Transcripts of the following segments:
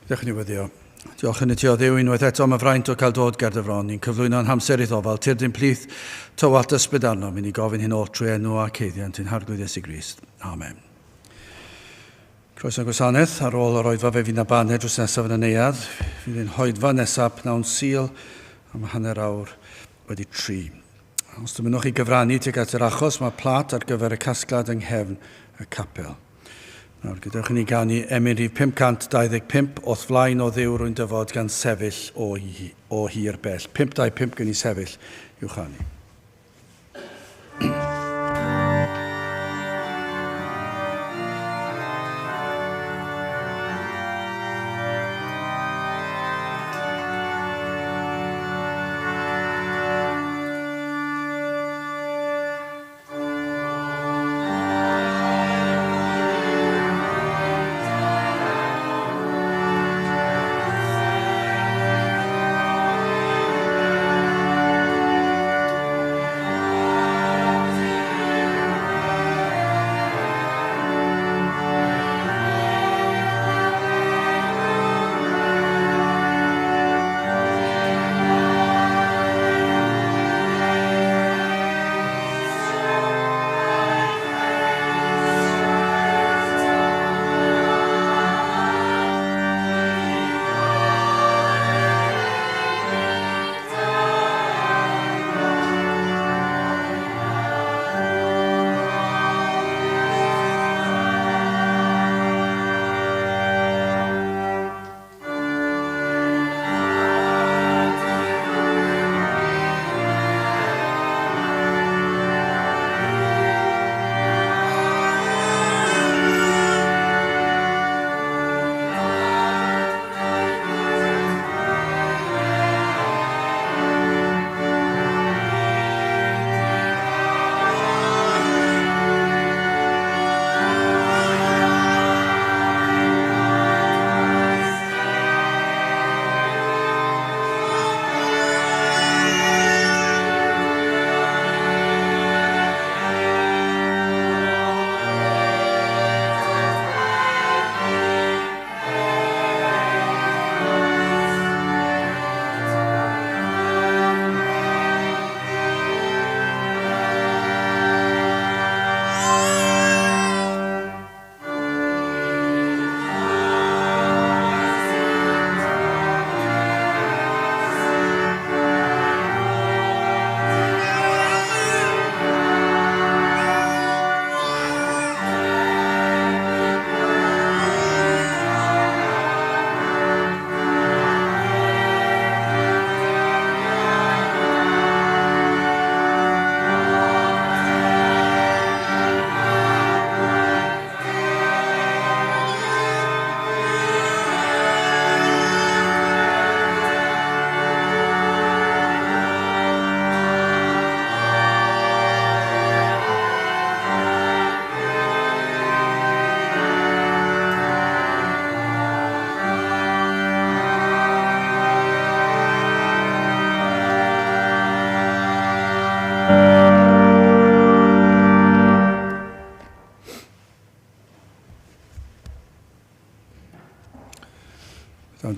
Diolch i ni weddio. Diolch yn i ti o Dduw unwaith eto am y fraint o cael dod ger dy fron. Ni'n cyflwyno'n hamser i'th ofal. Tyrd i'n plith tywallt ysbryd arnom. I ni gofyn hyn oll trwy enw ac haeddiant ein Harglwydd Iesu Grist. Amen. Croeso gwasanaeth. Ar ôl yr oedfa fe fydd na baned drws nesaf yn y neuadd. Fydd ein hoedfa nesaf pnawn Sul am 3:30. Os dymunwch chi gyfrannu tuag at yr achos, mae plat ar gyfer y casgliad yng nghefn y capel. Nawr, gadewch i ni ganu emyn rhif 525, O'th flaen o Dduw rwy'n dyfod gan sefyll o, o hir bell. 525 gen i sefyll i'w chanu.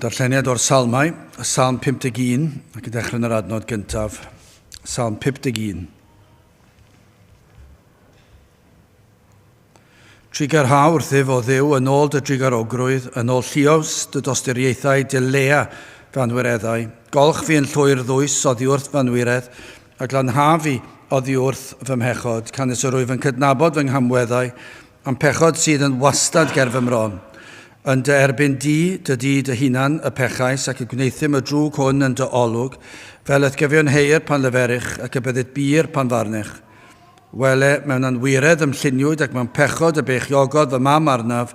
Darlleniad o'r Salmau, y Salm 51, ac yn dechrau yn yr adnod gyntaf. Salm 51. Trugarha wrthyf, o Dduw, yn ôl dy drugarogrwydd, yn ôl lliaws dy dosturiaethau, dilea fy anwireddau. Golch fi yn llwyr ddwys oddi wrth fy anwiredd, a glanha fi oddi wrth fy mhechod, canys yr wyf yn cydnabod fy nghamweddau, a'm pechod sydd yn wastad ger fy mron. Yn dy erbyn di, dy di dy hunan, y pechais, ac y gwneuthum y drwg hwn yn dy olwg, fel y'th gyfiawnheir pan leferych, ac y byddit bur pan farnech. Wele, mewn anwiredd y'm lluniwyd, ac mewn pechod y beichiogodd fy mam arnaf.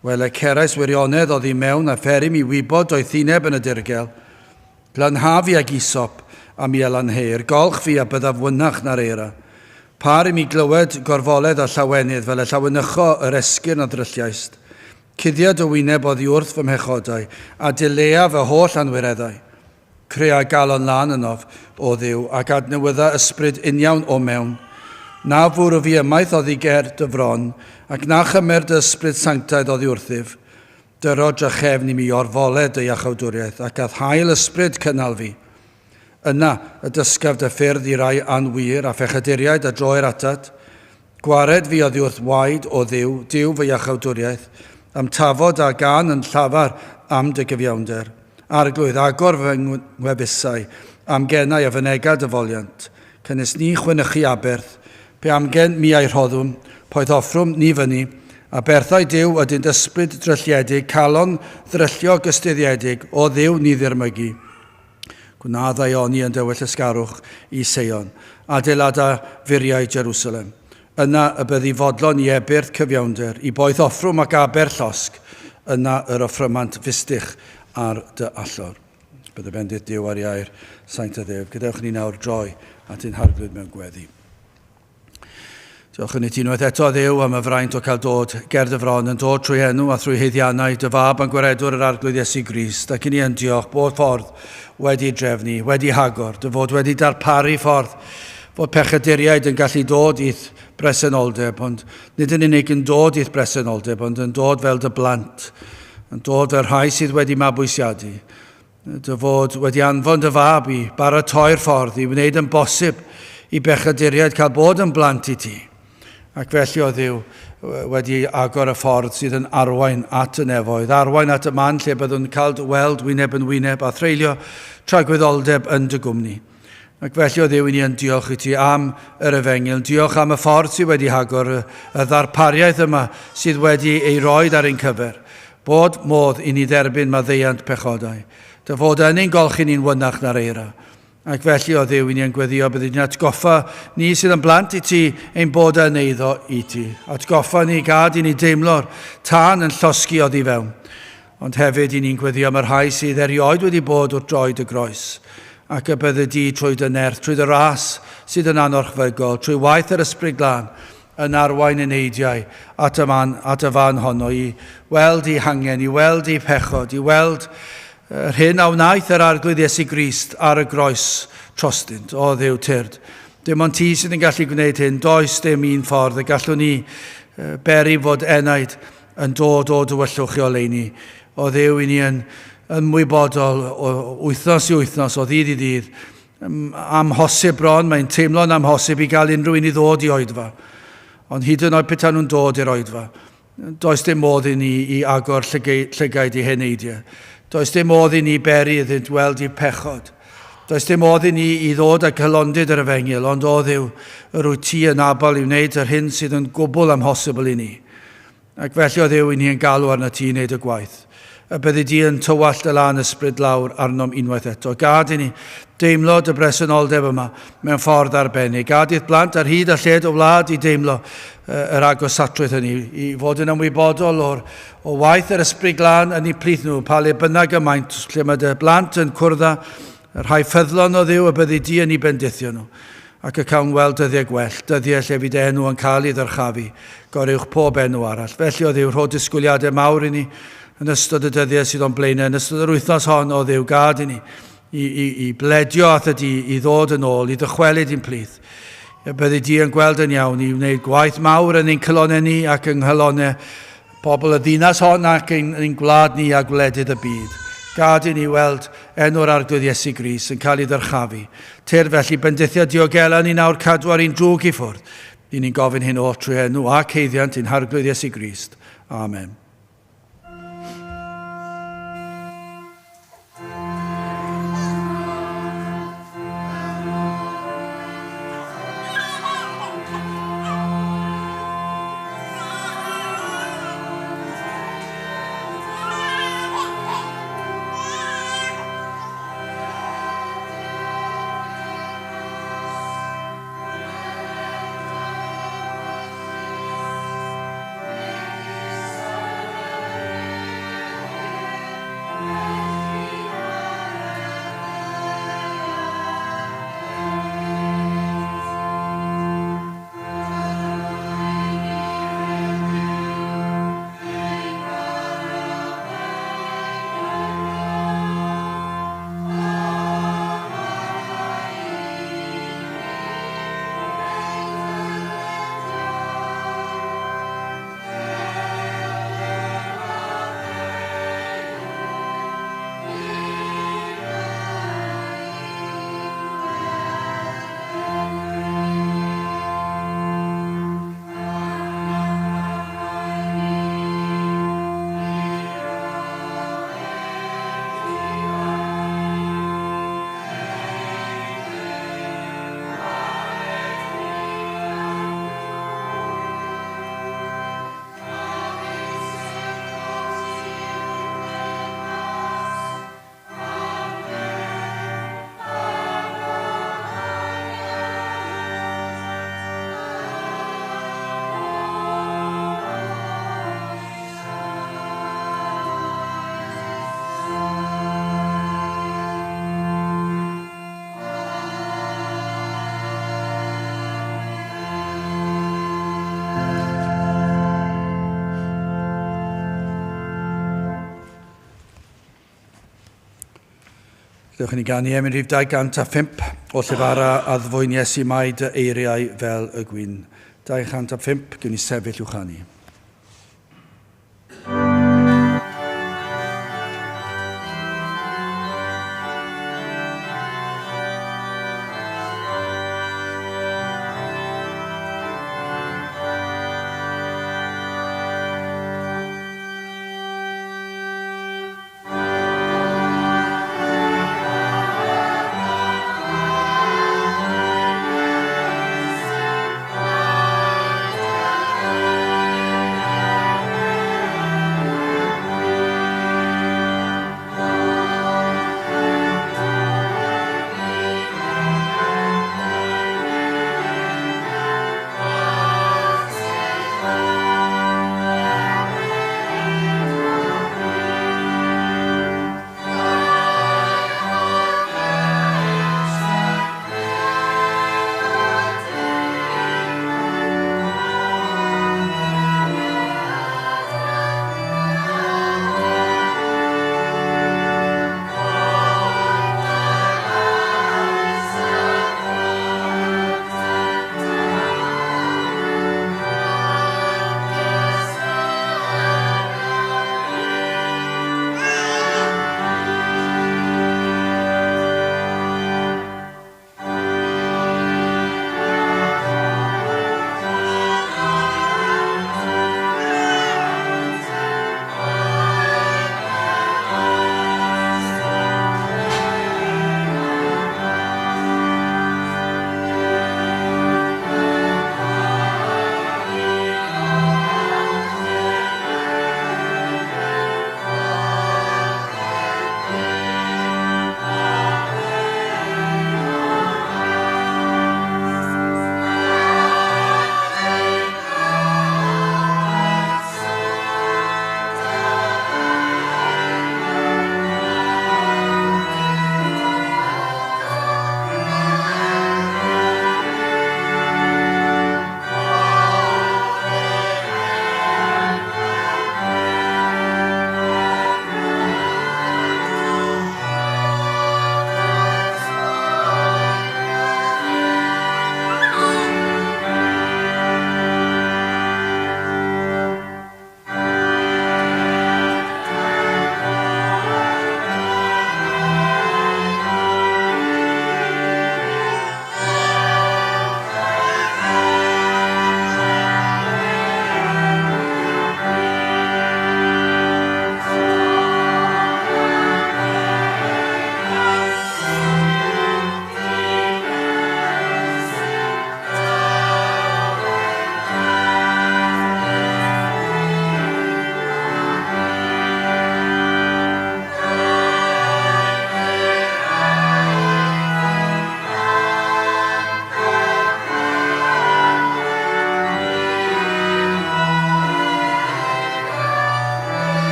Wele, cerais wirionedd oddi mewn, a pheri mi wybod doethineb yn y dirgel. Glanha fi ag isop, a mi a lanheir, golch fi a byddaf wynach na'r eira. Par i mi glywed gorfoledd a llawenydd, fel y llawenycho yr esgyrn a ddrylliaist. Cuddia dy wyneb oddi wrth fy mhechodau, a dilea fy holl anwireddau. Crea galon lân ynof, O Dduw, ac adnewydda ysbryd uniawn o mewn. Na fwrw fi ymaith oddi ger dy fron, ac na chymer dy ysbryd sanctaidd oddi wrthyf. Dyro drachefn i mi orfoledd dy iachawdwriaeth, ac a'th hael ysbryd cynnal fi. Yna y dysgaf dy ffyrdd i rai anwir a phechaduriaid a droer atat. Gwared fi oddiwrth waed, o Dduw, Duw fy iachawdwriaeth, a'm tafod a gân yn llafar am dy gyfiawnder. Arglwydd, agor fy ngwefusau, a'm genau a fynega dy foliant. Canys ni chwenychu aberth, pe amgen mi a'i rhoddwn, poeth offrwm ni fyny, aberthau Duw ydynt ysbryd drylliedig, calon ddrylliog ystuddiedig, o Dduw ni ddirmygu. Gwna ddaioni yn dywyll ysgarwch i Seion, adeilada furiau Jerusalem. Yna y byddi fodlon i ebyrth cyfiawnder, i boeth offrwm ac aber llosg, yna yr offrymant fustych ar dy allor. Bydde bendith Duw ar iau'r saint a Dduw. Gadewch ni nawr droi at ein harglwydd mewn gweddi. Diolch yn i ti unwaith eto, Dduw, am y fraint o cael dod ger dy fron, yn dod trwy enw a thrwy heiddiannau dy fab a'n gwaredwr yr Arglwydd Iesu Grist, ac i ni yn diolch bod ffordd wedi drefnu, wedi hagor, dy fod wedi darparu ffordd fod pechaduriaid yn gallu dod i'th bresenoldeb, ond nid yn unig yn dod i'th bresenoldeb, ond yn dod fel dy blant, yn dod fel rhai sydd wedi mabwysiadu, dy fod wedi anfon dy fab i baratoi'r ffordd i wneud yn bosib i bechaduriaid cael bod yn blant i ti. Ac felly, o Dduw, wedi agor y ffordd sydd yn arwain at y nefoedd, arwain at y man lle byddwn cael dy weld wyneb yn wyneb a threulio tragwyddoldeb yn dy gwmni. Ac felly, o Dduw, i ni yn diolch i ti am yr efengyl, diolch am y ffordd sydd wedi hagor, y, y ddarpariaeth yma sydd wedi ei roed ar ein cyfer, bod modd i ni dderbyn maddeuant pechodau, dy fod yn ein golchi ni'n wynach na'r eira. Ac felly, o Dduw, i ni yn gweddio byddi di'n atgoffa ni sydd yn blant i ti ein bod yn eiddo i ti. Atgoffa ni, gad i ni deimlo'r tân yn llosgi oddi fewn. Ond hefyd i ni'n gweddio am y rhai sydd erioed wedi bod wrth droed y groes, ac y byddi di trwy dy nerth, trwy dy ras sydd yn anorchfygol, trwy waith yr Ysbryd Glân, yn arwain eneidiau at y man, at y fan honno, i weld eu hangen, i weld eu pechod, i weld yr hyn a wnaeth yr Arglwydd Iesu Grist ar y groes trostynt. O Dduw, tyrd. Dim ond ti sydd yn gallu gwneud hyn. Does dim un ffordd y gallwn ni beri fod enaid yn dod o dywyllwch i oleuni. O Dduw, i ni yn ymwybodol o wythnos i wythnos, o ddydd i ddydd, amhosib bron, mae'n teimlo'n amhosib i gael unrhyw un i ddod i oedfa. Ond hyd yn oed petai nhw'n dod i'r oedfa, does dim modd i ni i agor llygaid i heneidiau. Does dim modd i ni beri iddynt weld eu pechod. Does dim modd i ni i ddod â cylondid yr efengyl, ond o Dduw, yr wyt ti yn abl i wneud yr hyn sydd yn gwbl amhosibl i ni. Ac felly, o Dduw, i ni yn galw arnat ti i wneud y gwaith. Y byddi di yn tywallt dy lân ysbryd lawr arnom unwaith eto. Gad i ni deimlo dy bresenoldeb yma mewn ffordd arbennig. Gad i'th blant ar hyd a lled y wlad i deimlo yr agosatrwydd hynny, i fod yn ymwybodol o'r, o waith yr ysbryd glân yn eu plith nhw, pa le bynnag y maent, lle mae dy blant yn cwrdd â rhai ffyddlon o Dduw y byddi di yn eu bendithio nhw ac y cawn weld dyddiau gwell, dyddiau lle fydd enw yn cael ei ddyrchafu, goruwch pob enw arall. Felly, o Dduw, rho disgwyliadau mawr i ni yn ystod y dyddiau sydd o'n blaenau, yn ystod yr wythnos hon, o Dduw, gad i ni i, i, i bledio at y di, i ddod yn ôl, i ddychwelyd i'n plith. Y byddi di yn gweld yn iawn i wneud gwaith mawr yn ein cylonau ni ac yng nghalonau Pobl y ddinas hon ac ein, ein gwlad ni a gwledydd y byd. Gad i ni weld enw'r Arglwydd Iesu Grist yn cael ei ddyrchafu. Tyr felly bendithia diogela ni nawr cadw ar ein drwg i ffwrdd. I ni'n gofyn hyn oll trwy enw ac haeddiant ein Harglwydd Iesu Grist. Amen. Dewch i ni ganu emyn rhif 205 o llefara a ddfwyn Iesu mai dy eiriau fel y gwin. 205, gwn i sefyll i'w chanu.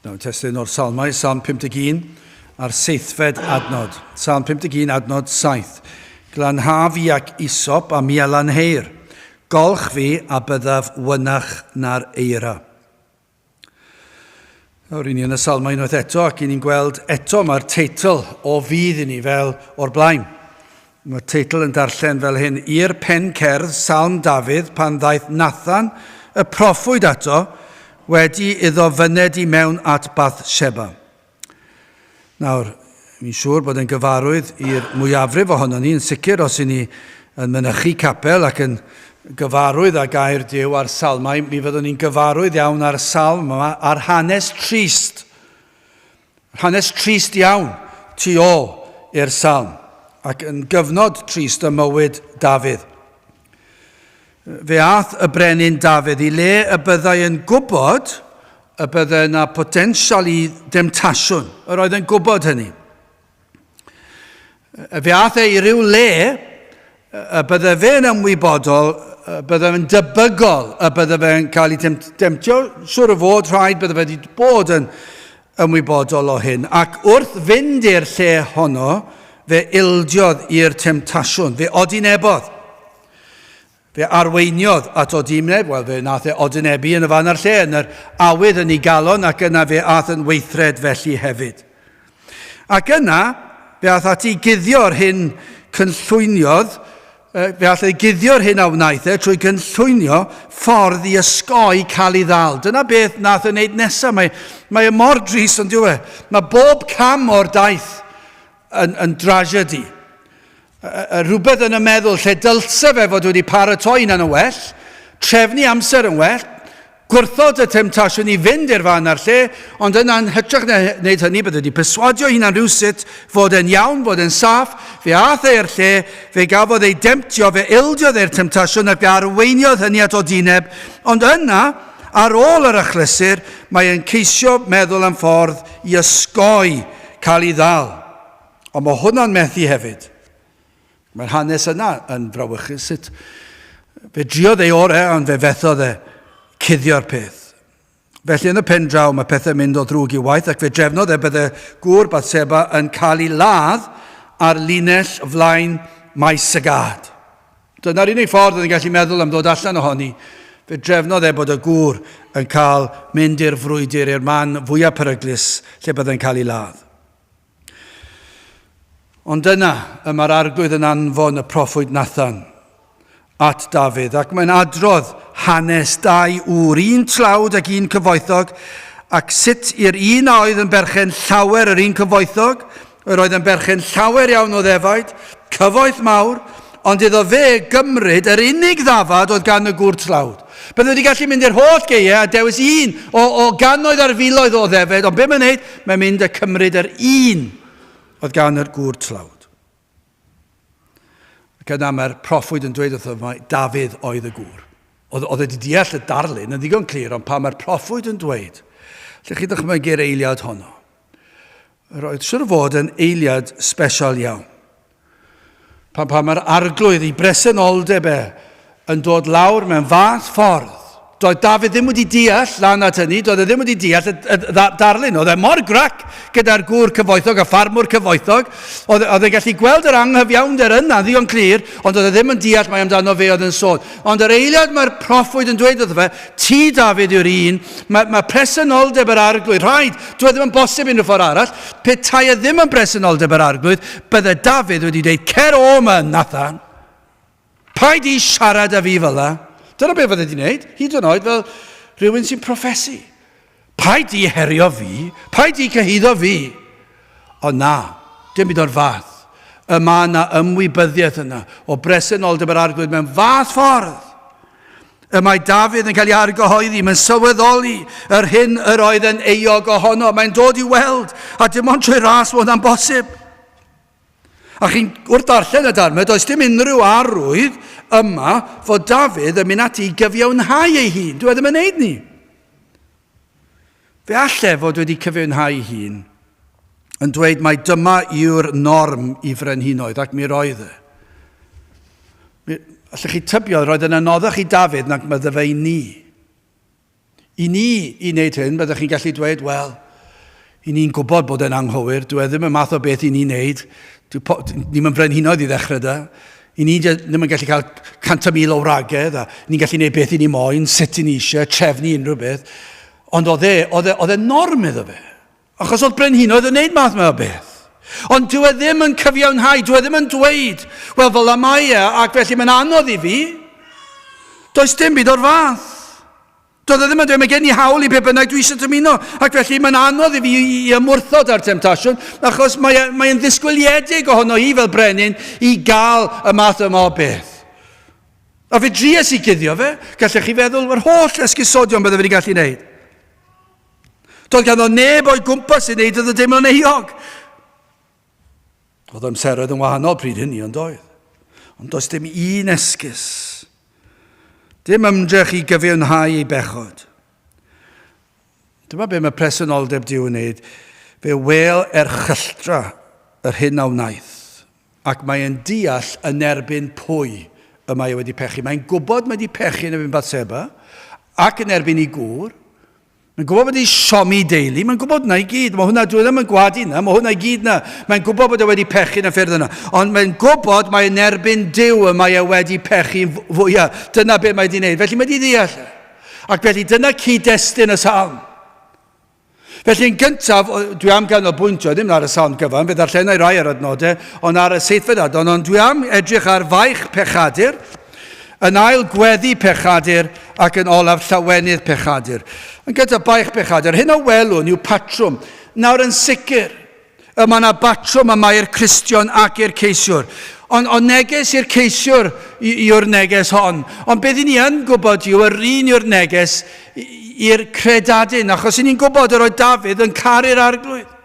Nawr, testun o'r Salmau, Salm 51 a'r seithfed adnod. Salm 51, adnod 7. Glanha fi ac isop a mi a lanheir. Golch fi a byddaf wynach na'r eira. Nawr, i ni yn y Salmau unwaith eto, ac i ni'n gweld eto mae'r teitl o fydd i ni fel o'r blaen. Mae'r teitl yn darllen fel hyn, I'r pen cerdd, Salm Dafydd, pan ddaeth Nathan y proffwyd ato, wedi iddo fyned i mewn at Bathsheba. Nawr, mi'n siŵr bod yn gyfarwydd i'r mwyafrif ohonon ni, yn sicr os y'n ni yn mynychu capel ac yn gyfarwydd â gair Duw a'r salmau, mi fyddwn ni'n gyfarwydd iawn â'r salm yma, a'r hanes trist. Hanes trist iawn tu ôl i'r salm, ac yn gyfnod trist ym mywyd Dafydd. Fe ath y brenin Dafydd i le y byddai yn gwybod y byddai yna potensial i demtasiwn. Yr oedd yn gwybod hynny. Fe ath e i ryw le y bydde fe'n ymwybodol, y bydde fe'n debygol y bydde fe'n cael ei demtio, siwr o fod rhaid bydde fe wedi bod yn ymwybodol o hyn. Ac wrth fynd i'r lle honno, fe ildiodd i'r temtasiwn, fe odinebodd. Fe arweiniodd at odineb, wel fe nath e odinebu yn y fan a'r lle, yn yr awydd yn ei galon, ac yna fe ath yn weithred felly hefyd. Ac yna, fe ath ati i guddio'r hyn cynllwyniodd, fe all ei guddio'r hyn a wnaeth e trwy gynllwynio ffordd i ysgoi cael ei ddal. Dyna beth nath e wneud nesaf. Mae, mae e mor drist, ond dyw e. Mae bob cam o'r daith yn, yn dragedy. Rhywbeth yn y meddwl lle dylse fe fod wedi paratoi hunan yn well, trefnu amser yn well, gwrthod y temtasiwn i fynd i'r fan a'r lle, ond yna'n hytrach na wneud hynny, bydde wedi perswadio hunan rhywsut fod e'n iawn, fod e'n saff, fe aeth e i'r lle, fe gafodd ei demtio, fe ildiodd e'r temtasiwn ac fe arweiniodd hynny at odineb, ond yna, ar ôl yr achlysur, mae e'n ceisio meddwl am ffordd i osgoi cael ei ddal. Ond mae hwnna'n methu hefyd. Mae'r hanes yna yn frawychus sut fe driodd ei orau ond fe fethodd e cuddio'r peth. Felly yn y pen draw mae pethau'n mynd o ddrwg i waith ac fe drefnodd e bydde gŵr Bathseba yn cael ei ladd ar linell flaen maes y gad. Dyna'r unig ffordd oedd yn gallu meddwl am ddod allan ohoni. Fe drefnodd e bod y gŵr yn cael mynd i'r frwydr i'r man fwyaf peryglus lle byddai'n cael ei ladd. Ond yna y mae'r arglwydd yn anfon y proffwyd Nathan at Dafydd, ac mae'n adrodd hanes dau ŵr, un tlawd ac un cyfoethog, ac sut i'r un a oedd yn berchen llawer yr un cyfoethog, yr oedd yn berchen llawer iawn o ddefaid, cyfoeth mawr, ond iddo fe gymryd yr unig ddafad oedd gan y gŵr tlawd. Bydde wedi gallu mynd i'r holl geie a dewis un o, o gannoedd ar filoedd o ddefed, ond be mae'n neud? Mae'n mynd a cymryd yr un oedd gan yr gŵr tlawd. Ac yna mae'r proffwyd yn dweud wrtho mai Dafydd oedd y gŵr. Oedd, oedd wedi deall y darlun yn ddigon clir, ond pan mae'r proffwyd yn dweud, lle chi ddychmygu'r eiliad honno? Roedd siwr o fod yn eiliad special iawn. Pan, pan mae'r arglwydd i bresenoldeb e yn dod lawr mewn fath ffordd. Doedd Dafydd ddim wedi deall lan at hynny, doedd e ddim wedi deall y, y, y darlun. Oedd e mor grac gyda'r gŵr cyfoethog, y ffarmwr cyfoethog. Oedd, e, oedd e'n gallu gweld yr anghyfiawnder yna ddigon clir, ond oedd e ddim yn deall mai amdano fe oedd yn sôn. Ond yr eiliad mae'r proffwyd yn dweud wrtho fe, ti Dafydd yw'r un, mae, mae presenoldeb yr arglwydd, rhaid, dwi e ddim yn bosib unrhyw ffordd arall, petai e ddim yn bresenoldeb yr arglwydd, bydde Dafydd wedi dweud, cer o yma, Nathan. Paid i siarad â fi fel la. Dyna beth fydde wedi wneud, hyd yn oed fel rhywun sy'n proffesu. Paid i herio fi, paid i cyhuddo fi. Ond na, dim byd o'r fath. Y mae yna ymwybyddiaeth yna o bresenoldeb yr arglwydd mewn fath ffordd. Y mae Dafydd yn cael ei argyhoeddi, mae'n sylweddoli yr hyn yr oedd yn euog ohono. Mae'n dod i weld, a dim ond trwy ras mae hwnna'n bosib. A chi'n wrth darllen y darn, does dim unrhyw arwydd yma fod Dafydd yn mynd ati i gyfiawnhau ei hun. Dwi e ddim yn neud ni. Fe alle fod wedi cyfiawnhau ei hun yn dweud mai dyma yw'r norm i frenhinoedd, ac mi roedd e. Mi, allech chi tybio, roedd yn anoddach i Dafydd nag mae fe i ni. I ni i wneud hyn, byddech chi'n gallu dweud, wel, i ni'n gwybod bod e'n anghywir, dwi e ddim y math o beth i ni'n wneud, ni'n mynd frenhinoedd i ddechrau da, i ni ddim yn gallu cael 100,000 o wragedd, a ni'n gallu gwneud beth i ni moyn, sut i ni eisiau, trefnu unrhyw beth. Ond oedd e, oedd e, oedd e norm iddo fe. Achos oedd brenhinoedd yn gwneud math yma o beth. Ond dyw e ddim yn cyfiawnhau, dyw e ddim yn dweud, wel fel y mae e, ac felly mae'n anodd i fi. Does dim byd o'r fath. Doedd e ddim yn dweud, mae gen i hawl i be bynnag dwi eisiau dymuno, ac felly mae'n anodd i fi i ymwrthod â'r temtasiwn, achos mae'n mae ddisgwyliedig ohono i fel brenin i gael y math yma o beth. A fe dries i guddio fe, gallech chi feddwl, yr holl esgusodion bydde fe wedi gallu wneud. Doedd ganddo neb o'i gwmpas i wneud iddo deimlo'n euog. Oedd amseroedd yn wahanol pryd hynny, ond oedd. Ond does dim un esgus. Dim ymdrech i gyfiawnhau ei bechod. Dyma be mae presenoldeb Duw yn wneud. Fe wel erchylltra yr hyn a wnaeth, ac mae'n deall yn erbyn pwy y mae e wedi pechu. Mae'n gwybod mae wedi pechu yn erbyn Bathseba, ac yn erbyn ei gŵr, Mae'n gwybod bod ei siomi deulu, mae'n gwybod na i gyd. Mae hwnna, dwi ddim yn gwadu na, mae hwnna i gyd na. Mae'n gwybod bod e wedi pechu yn y ffyrdd yna. Ond mae'n gwybod mae yn erbyn Duw y mae e wedi pechu fwyaf. Dyna beth mae wedi wneud. Felly mae wedi ddeall. E. Ac felly dyna cyd-destun y salm. Felly yn gyntaf, dwi am ganolbwyntio, ddim ar y salm gyfan, fe ddarllenai rai ar adnodau, ond ar y seithfed adnod, ond dwi am edrych ar faich pechadur, Yn ail gweddi pechadur ac yn olaf llawenydd pechadur. Yn gyntaf baich pechadur. Hyn a welwn yw patrwm. Nawr yn sicr, y mae yna batrwm yma i'r Cristion ac i'r ceisiwr. Ond on neges i'r ceisiwr yw'r neges hon. Ond beth i ni yn gwybod yw yr un yw'r neges i'r credadun, achos i ni'n gwybod yr oedd Dafydd yn caru'r arglwydd.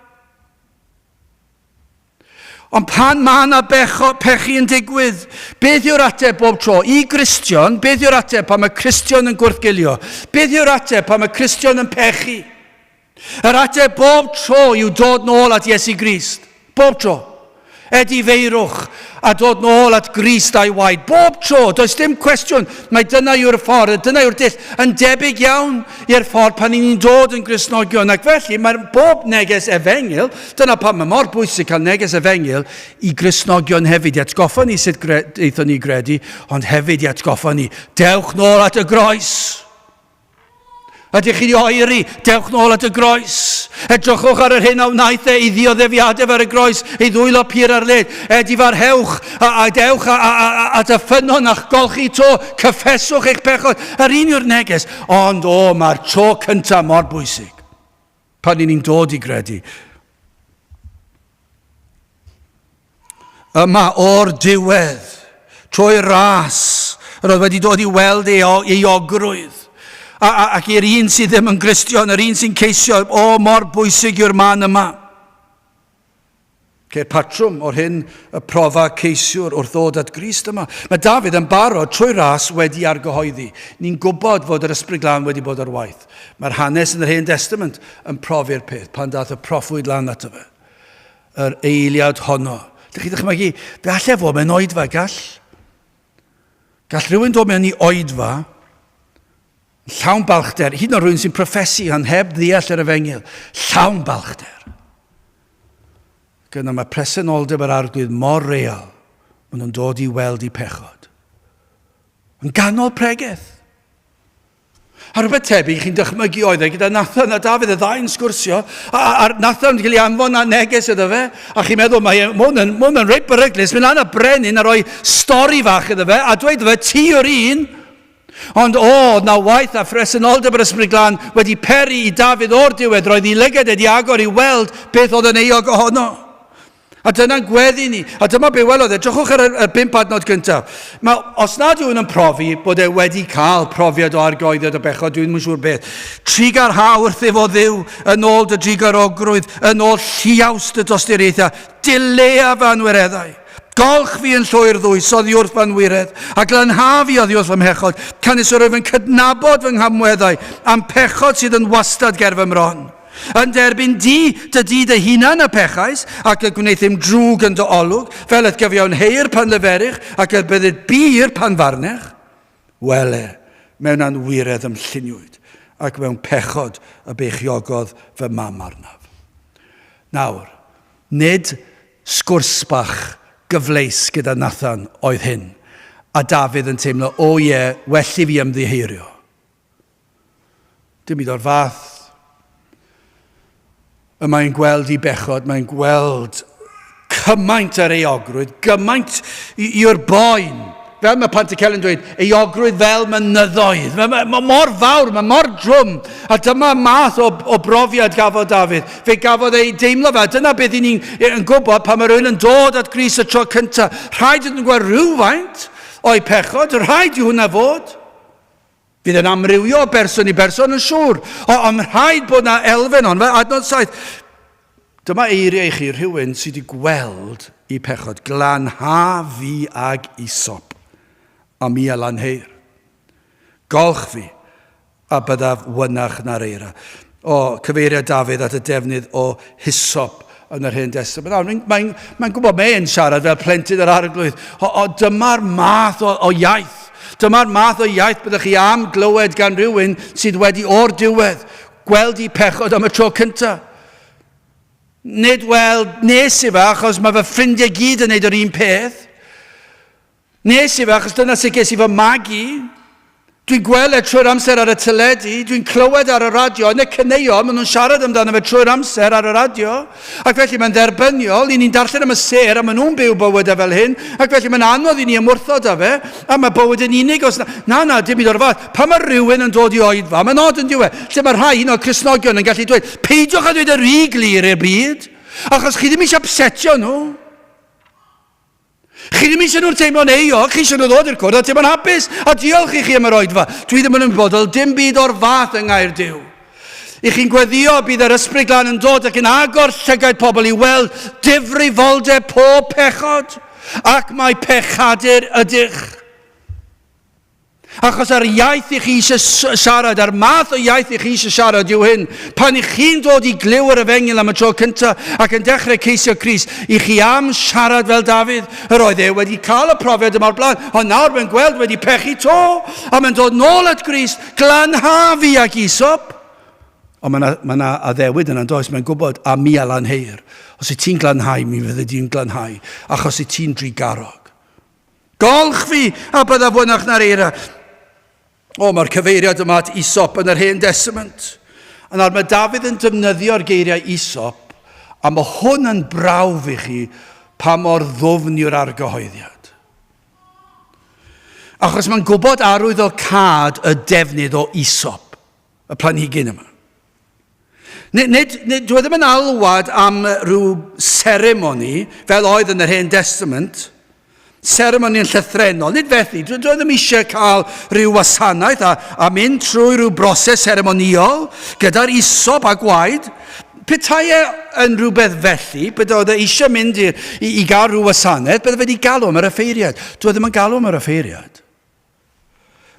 Ond pan mae yna becho, pechu yn digwydd, beth yw'r ateb bob tro? I Gristion, beth yw'r ateb pan mae Cristion yn gwrthgilio? Beth yw'r ateb pan mae Cristion yn pechu? Yr ateb bob tro yw dod nôl at Iesu Grist. Bob tro. Edifeirwch a dod nôl at Grist a'i waed. Bob tro, does dim cwestiwn, mae dyna yw'r ffordd, dyna yw'r dull, yn debyg iawn i'r ffordd pan ni'n dod yn Gristnogion. Ac felly mae'r bob neges efengyl, dyna pam mae mor bwysig cael neges efengyl i Gristnogion hefyd, i atgoffa ni sut aethon ni gredu, ond hefyd i atgoffa ni, dewch nôl at y groes. Ydych chi wedi oeri? Dewch nôl at y groes. Edrychwch ar yr hyn a wnaeth e i ddioddefiadau ar y groes, ei ddwylo pur ar led. Edifarhewch a, a dewch a, a, a, at y ffynnon a'ch golchi to. Cyffeswch eich pechod. Yr un yw'r neges. Ond o, mae'r tro cyntaf mor bwysig. Pan ni'n dod i gredu. Yma o'r diwedd, trwy ras, yr oedd wedi dod i weld ei, ei ogrwydd. A, a, ac i'r un sydd ddim yn Gristion, yr un sy'n ceisio, o, mor bwysig yw'r man yma. Ceir patrwm o'r hyn y profa ceisiwr wrth ddod at Grist yma. Mae Dafydd yn barod trwy ras wedi argyhoeddi. Ni'n gwybod fod yr Ysbryd Glân wedi bod ar waith. Mae'r hanes yn yr Hen Testament yn profi'r peth pan dath y proffwyd lan ato fe. Yr eiliad honno. Dych chi'n dychmygu, fe allai fod mewn oedfa, gall? Gall rhywun dod mewn i oedfa llawn balchder, hyd yn oed rhywun sy'n proffesu ond heb ddeall yr efengyl, llawn balchder. Ac yna mae presenoldeb yr arglwydd mor real, maen nhw'n dod i weld i pechod. Yn ganol pregeth. A rhywbeth tebyg chi'n dychmygu oedd e gyda Nathan a Dafydd, y ddau'n sgwrsio, a, a Nathan wedi cael ei anfon a neges iddo fe, a chi'n meddwl, mae e, hwn yn, hwn yn reit beryglus, mynd lan a brenin a rhoi stori fach iddo fe, a dweud iddo fe, ti yw'r un. Ond o, oedd na waith a phresenoldeb yr Ysbryd Glân wedi peri i Dafydd o'r diwedd, roedd ei lygad wedi agor i weld beth oedd yn euog ohono. A dyna'n gweddi ni. A dyma be welodd. Edrychwch ar y, y bump adnod gyntaf. Mae, os nad yw'n yn profi bod e wedi cael profiad o argoeddiad o bechod, dwi'n yn siŵr beth. Trigarha wrthyf o Dduw, yn ôl dy drugarogrwydd, yn ôl lliaws dy dosturiaethau, dilea fy anwireddau. Golch fi yn llwyr ddwys oddi wrth fy anwiredd, a glanha fi oddi wrth fy mhechod, canys yr wyf yn cydnabod fy nghamweddau, a'm pechod sydd yn wastad ger fy mron. Yn derbyn di, dy di dy hunan y pechais, ac y gwnaethum drwg yn dy olwg, fel y't gyfiawnheir pan leferych, ac y byddid bur pan farnech. Wele, mewn anwiredd ym lluniwyd, ac mewn pechod y beichiogodd fy mam arnaf. Nawr, nid sgwrs bach gyfleus gyda Nathan oedd hyn, a Dafydd yn teimlo, o ie, well i fi ymddiheurio. Dim byd o'r fath. Y mae'n gweld i bechod, mae'n gweld cymaint ar euogrwydd, gymaint yw'r boen. Fel mae Pantycelyn dweud, euogrwydd fel mynyddoedd. Mae, mae, mae mor fawr, mae mor drwm. A dyma math o, o brofiad gafodd Dafydd. Fe gafodd ei deimlo fe. Dyna beth i ni'n gwybod pan mae rhywun yn dod at Grist y tro cyntaf. Rhaid iddyn nhw gweld rhywfaint o'i pechod, rhaid i hwnna fod. Fydd yn amrywio o berson i berson yn siŵr, ond rhaid bod na elfen ond. Fe adnod 7. Dyma eiriau i chi rhywun sydd wedi gweld i pechod. Glanha fi ag isop, a mi a lanheir. Golch fi, a byddaf wynach na'r eira. O, cyfeiria Dafydd at y defnydd o hisop yn yr Hen Destament. Mae'n mae, mae gwybod mae'n siarad fel plentyn yr arglwydd. O, o dyma'r math o, o iaith. Dyma'r math o iaith byddwch chi am glywed gan rhywun sydd wedi o'r diwedd gweld i pechod am y tro cyntaf. Nid weld nes i fe, achos mae fy ffrindiau gyd yn neud yr un peth. Nes i fe, achos dyna sut ges i fy magu. Dwi'n gweld e trwy'r amser ar y teledu, dwi'n clywed ar y radio, yn y caneuon, maen nhw'n siarad amdano fe trwy'r amser ar y radio, ac felly mae'n dderbyniol, i ni'n darllen am y sêr, a maen nhw'n byw bywydau fel hyn, ac felly mae'n anodd i ni ymwrthod â fe, a mae bywyd yn unig os na... Na, na, dim byd o'r fath. Pan mae rhywun yn dod i oedfa, mae'n od yn dyw e, lle mae rhai un o'r Cristnogion yn gallu dweud, peidiwch â dweud y rhy glir i'r byd, achos chi ddim eisiau upsetio nhw. Chi ddim eisiau nhw'n teimlo'n euog, chi eisiau nhw ddod i'r cwrdd a teimlo'n hapus. A diolch i chi am yr oedfa. Dwi ddim yn ymwybodol dim byd o'r fath yng Ngair Duw. I chi'n gweddio bydd yr Ysbryd Glân yn dod ac yn agor llygaid pobl i weld difrifoldeb pob pechod. Ac mae pechadur ydych. Achos yr iaith i chi eisiau siarad, a'r math o iaith i chi eisiau siarad yw hyn. Pan i chi'n dod i glyw yr efengyl am y tro cyntaf ac yn dechrau ceisio Crist, i chi am siarad fel Dafydd, yr oedd e wedi cael y profiad yma o'r blaen, ond nawr mae'n gweld wedi pechu to, a mae'n dod nôl at Grist, glanha fi ag Aesop. Ond mae yna ma na addewid yna, does? Mae'n gwybod, a mi a lanheir. Os y ti'n glanhau, mi fyddi di'n glanhau, achos y ti'n drugarog. Golch fi, a byddaf wynach na'r eira. O, mae'r cyfeiriad yma at Aesop yn yr Hen Testament. A nawr mae Dafydd yn defnyddio'r geiriau Aesop, a mae hwn yn brawf i chi pa mor ddwfn yw'r argyhoeddiad. Achos mae'n gwybod arwydd o cad y defnydd o Aesop, y planhigyn yma. Nid, nid, nid, dwi e ddim yn alwad am rhyw seremoni fel oedd yn yr Hen Testament, seremoni yn llythrenol, nid felly. Dwi, dwi e ddim eisiau cael rhyw wasanaeth a, a mynd trwy rhyw broses seremonïol gyda'r isop a gwaed. Petai e yn rhywbeth felly, bydde oedd e eisiau mynd i, i, i gael rhyw wasanaeth, bydde wedi galw am yr offeiriad. Dwi e ddim yn galw am yr offeiriad.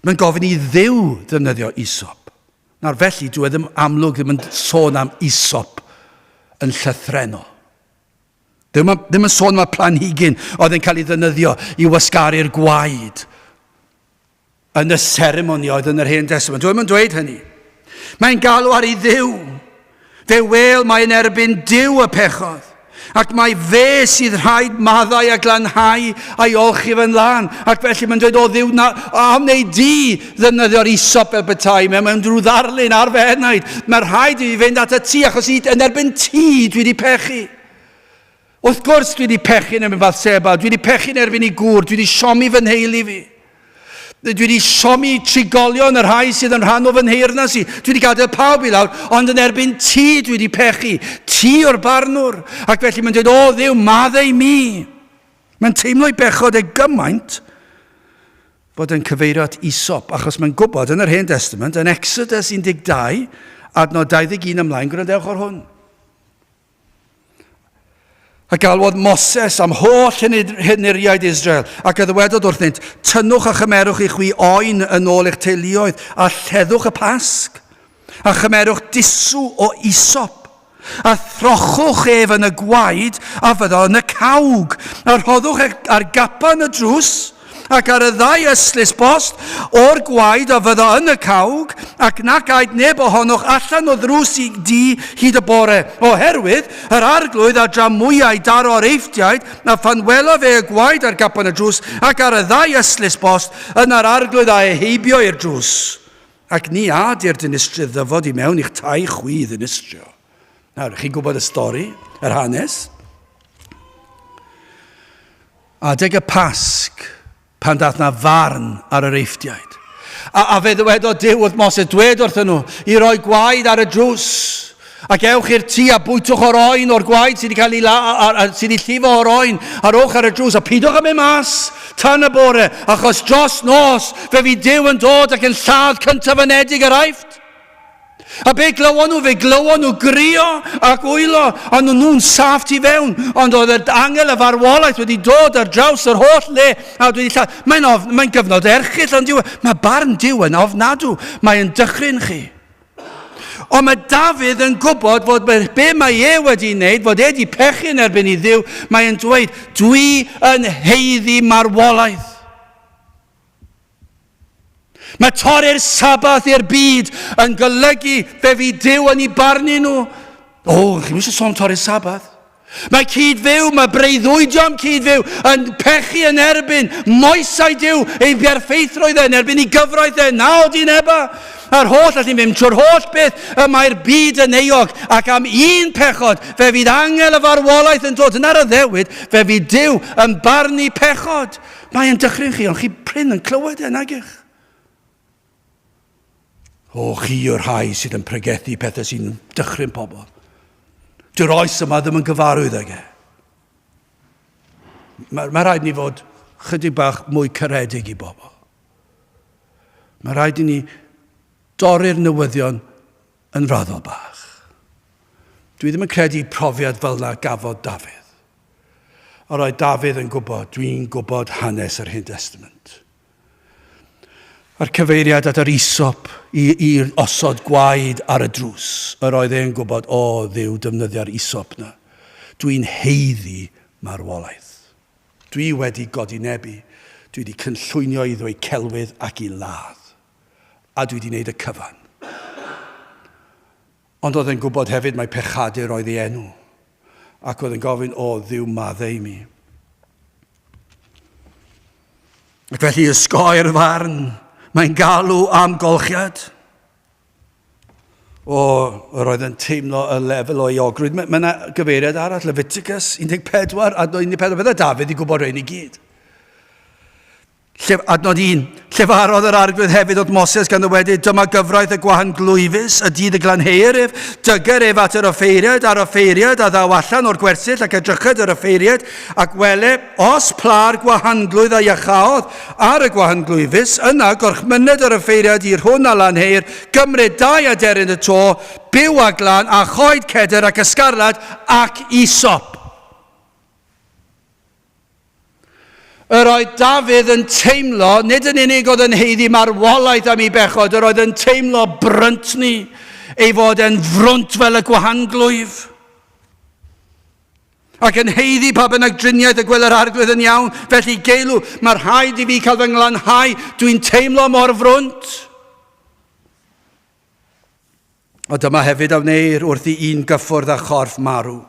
Mae'n gofyn i Dduw ddefnyddio isop. Nawr felly, dwi e ddim amlwg ddim yn sôn am isop yn llythrenol. Ddim, ddim yn sôn am y planhigyn oedd yn cael ei ddefnyddio i wasgaru'r gwaed yn y seremoni oedd yn yr Hen Testament. Dwi ddim yn dweud hynny. Mae'n galw ar ei Dduw. Fe wel mae yn erbyn Duw y pechodd, ac mae fe sydd rhaid maddau a glanhau a'i olchi fe'n lân. Ac felly mae'n dweud, o Dduw, na, am neu di ddefnyddio'r isop fel petai, mewn, mewn drwy ddarlun ar fy enaid. Mae rhaid i fi fynd at y ti, achos i, yn erbyn ti dwi wedi pechu. Wrth gwrs dwi wedi pechu yn erbyn Bathseba, dwi wedi pechu yn erbyn i gŵr, dwi wedi siomi fy nheulu fi. Dwi wedi siomi trigolion y rhai sydd yn rhan o fy nheyrnas i. Dwi wedi gadael pawb i lawr, ond yn erbyn ti dwi wedi pechu. Ti o'r barnwr. Ac felly mae'n dweud, o Dduw, maddau mi. Mae'n teimlo i bechod e gymaint fod yn cyfeirio at Aesop, achos mae'n gwybod yn yr Hen Testament, yn Exodus 12, adnod 21 ymlaen, gwrandewch ar hwn. A galwodd Moses am holl henuriaid Israel, ac a ddywedodd wrthynt, Tynnwch a chymerwch i chwi oen yn ôl eich teuluoedd, a lleddwch y Pasg, a chymerwch dusw o isop, a throchwch ef yn y gwaed a fyddo yn y cawg, a rhoddwch ar gapan y drws, ac ar y ddau ystlys bost o'r gwaed a fyddo yn y cawg, ac nac aed neb ohonoch allan o ddrws i di hyd y bore, oherwydd yr arglwydd a dramwyai daro yr Eifftiaid, a phan welo fe y gwaed ar gapan y drws, ac ar y ddau ystlys bost, yna'r arglwydd a heibio i'r drws. Ac ni ad i'r dinistrydd ddyfod i mewn i'ch tai chwi i ddinistrio. Nawr, chi'n gwybod y stori, yr hanes. Adeg y Pasg, Pan dath na farn ar yr Eifftiaid. A, a fe ddywedodd Duw wrth Moses, dwed wrthyn nhw i roi gwaed ar y drws. Ac ewch i'r tŷ a bwytwch o'r oen o'r gwaed sydd wedi cael ei la, a, a, sydd wedi llifo o'r oen a rowch ar y drws a pidwch â mynd mas tan y bore achos dros nos fe fydd Duw yn dod ac yn lladd cyntaf anedig yr Aifft. A be glywon nhw? Fe glywon nhw grio ac wylo, ond nhw nhw'n saff tu fewn. Ond oedd yr angel y farwolaeth wedi dod ar draws yr holl le a wedi lladd. Mae'n of, mae gyfnod erchyll, ond diw, mae barn Duw yn ofnadw. Mae'n dychryn chi. Ond mae Dafydd yn gwybod fod be mae e wedi wneud, fod e wedi pechu yn erbyn i Dduw, mae'n dweud, dwi yn haeddu marwolaeth. Mae torri'r Sabath i'r byd yn golygu fe fydd Duw yn ei barnu nhw. O, chi'n eisiau sôn torri'r Sabath? Mae cyd-fyw, mae breuddwydio am cyd-fyw yn pechu yn erbyn moesau Duw, ei berffeithrwydd e, yn erbyn ei gyfraith e, na odineba. A'r holl, allu mynd trwy'r holl beth y mae'r byd yn euog, ac am un pechod, fe fydd angel y farwolaeth yn dod. Dyna'r addewid, fe fydd Duw yn barnu pechod. Mae e'n dychryn chi, ond chi prin yn clywed e, nag ych? O, chi yw'r rhai sydd yn pregethu pethau sy'n dychryn pobl. Dyw'r oes yma ddim yn gyfarwydd ag e. Mae, mae rhaid ni fod chydig bach mwy caredig i bobl. Mae rhaid i ni dorri'r newyddion yn raddol bach. Dwi ddim yn credu profiad fel na gafodd Dafydd. Yr oedd Dafydd yn gwybod, dwi'n gwybod hanes yr Hen Testament. A'r cyfeiriad at yr isop i, i osod gwaed ar y drws. Yr oedd e'n gwybod, o Dduw, defnyddio'r isop na. Dwi'n haeddu marwolaeth. Dwi wedi godinebu. Dwi wedi cynllwynio i ddweud celwydd ac i ladd. A dwi wedi gwneud y cyfan. Ond oedd e'n gwybod hefyd mai pechadur oedd ei enw, ac oedd yn gofyn, O, Dduw, maddau i mi. Ac felly ysgoi'r farn, mae'n galw am golchiad. O, yr oedd yn teimlo y lefel o euogrwydd. Mae yna gyfeiriad arall, Leviticus 14, adnod 14, bydde Dafydd i gwybod rhain i gyd. Llef, adnod 1. Llefarodd yr arglwydd hefyd wrth Moses gan ddywedyd, dyma gyfraith y gwahanglwyfus, y dydd y glanheir ef, dyger ef at yr offeiriad, a'r offeiriad a ddaw allan o'r gwersyll ac edryched yr offeiriad, ac wele, os pla'r gwahanglwydd a iachaodd ar y gwahanglwyfus, yna gorchmyned yr offeiriad i'r hwn a lanheir, gymryd dau aderyn y to, byw a glân, a choed cedr ac ysgarlad, ac isop. Yr oedd Dafydd yn teimlo, nid yn unig oedd yn haeddu marwolaeth am ei bechod, yr oedd yn teimlo bryntni, ei fod e'n frwnt fel y gwahanglwyf. Ac yn haeddu pa bynnag driniaeth y gwel yr arglwydd yn iawn, felly geilw, mae rhaid i fi cael fy nglanhau, dwi'n teimlo mor frwnt. A dyma hefyd a wneir wrth i un gyffwrdd â chorff marw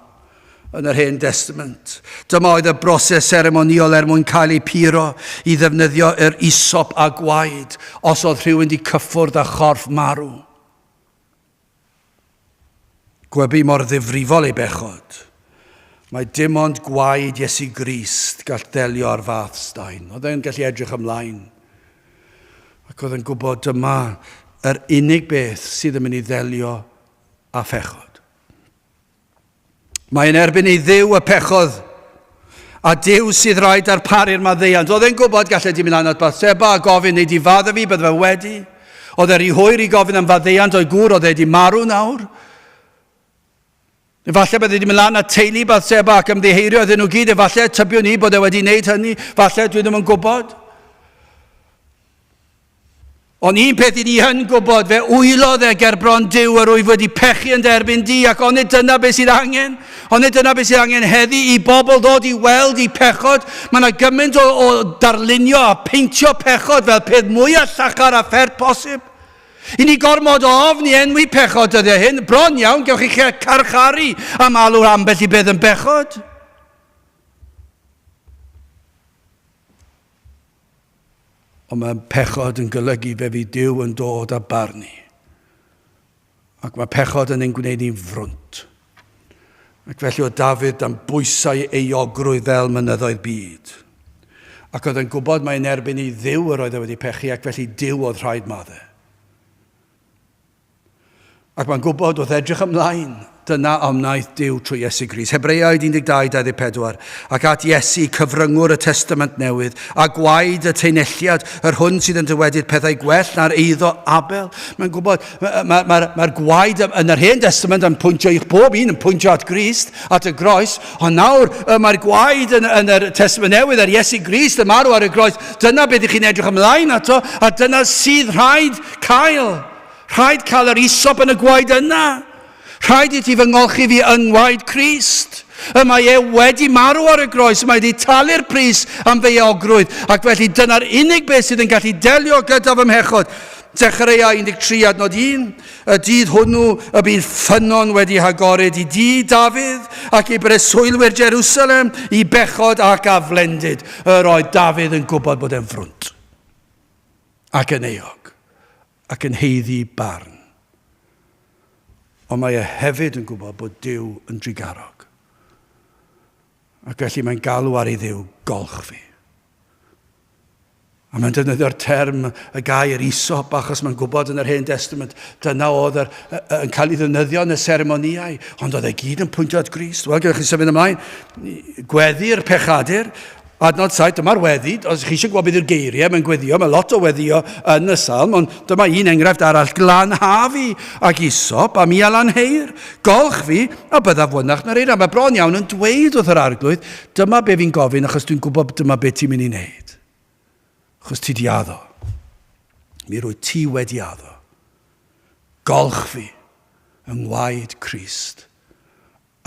yn yr Hen Destament. Dyma oedd y broses seremonïol er mwyn cael ei puro i ddefnyddio yr isop a gwaed os oedd rhywun wedi cyffwrdd â chorff marw. Gwybu mor ddifrifol ei bechod. Mae dim ond gwaed Iesu Grist gall ddelio â'r fath staen. Oedd e'n gallu edrych ymlaen. Ac oedd yn gwybod dyma yr unig beth sydd yn mynd i ddelio â phechod. Mae'n erbyn ei Dduw y pechodd, a Duw sydd rhaid darparu'r maddeuant. Oedd e'n gwybod gallai di mynd lan at Bathseba a gofyn, neu di fadde fi, bydde fe wedi. Oedd e rhy hwyr i gofyn am faddeuant o'i gŵr, oedd e wedi marw nawr. Efallai bydde wedi mynd lan at teulu Bathseba ac ymddiheurio iddyn nhw gyd. Efallai tybiwn i bod e wedi wneud hynny. Falle, dwi ddim yn gwybod. Ond un peth i ni yn gwybod, fe wylodd e gerbron Duw yr wyf wedi pechu yn derbyn di, ac onid dyna beth sydd angen? Onid dyna beth sydd angen heddi i bobl ddod i weld i pechod? Mae yna gymaint o, o darlunio a peintio pechod fel peth mwyaf llachar a phert posib. I ni gormod o ofn i enwi pechod dyddiau hyn, bron iawn, gewch chi eich carcharu am alw ambell i beth yn bechod. Ond mae pechod yn golygu fe fydd Duw yn dod a barnu. Ac mae pechod yn ein gwneud ni'n frwnt. Ac felly oedd Dafydd dan bwysau euogrwydd fel mynyddoedd byd. Ac oedd yn gwybod mai yn erbyn ei Dduw yr oedd e wedi pechu ac felly Duw oedd rhaid madde. Ac mae'n gwybod wrth edrych ymlaen, dyna a wnaeth Duw trwy Iesu Grist. Hebreaid 12, 24. Ac at Iesu, cyfryngwr y Testament Newydd, a gwaed y teinelliad, yr hwn sydd yn dywedyd pethau gwell na'r eiddo Abel. Mae'n gwybod, mae'r ma, ma, ma gwaed yn yr Hen Testament yn pwyntio i'ch bob un, yn pwyntio at Grist, at y groes, ond nawr mae'r gwaed yn, yn yr Testament Newydd, ar Iesu Grist yn marw ar y groes, dyna beth ych chi'n edrych ymlaen ato, a dyna sydd rhaid cael. Rhaid cael yr isop yn y gwaed yna. Rhaid i ti fy ngolchi fi yng ngwaed Crist. Y mae e wedi marw ar y groes, mae wedi talu'r pris am fy euogrwydd, ac felly dyna'r unig beth sydd yn gallu delio gyda fy mhechod. Zechreia 13 adnod 1, y dydd hwnnw y bydd ffynnon wedi hagored i di, Dafydd, ac i breswylwyr Jerusalem, i bechod ac aflendid. Yr oedd Dafydd yn gwybod bod e'n frwnt ac yn euog. ac yn haeddu barn. Ond mae e hefyd yn gwybod bod Duw yn drugarog. Ac felly mae'n galw ar ei Dduw, golch fi. A mae'n defnyddio'r term, y gair isop, achos mae'n gwybod yn yr Hen Testament, dyna oedd yr, yn cael ei ddefnyddio yn y seremonïau, ond oedd e gyd yn pwyntio at Grist. Wel, gyda chi symud ymlaen, gweddi'r pechadur, Adnod 7, dyma'r weddi, os chi eisiau gwybod beth yw'r geiriau, mae'n gweddio, mae lot o weddio yn y salm, ond dyma un enghraifft arall, glanha fi ac isop, a mi a lanheir, golch fi, a byddaf fwynach na'r eira. Mae bron iawn yn dweud wrth yr arglwydd, dyma be fi'n gofyn, achos dwi'n gwybod dyma be ti'n mynd i wneud. Achos ti di addo. Mi rwy ti wedi addo. Golch fi yng ngwaed Crist.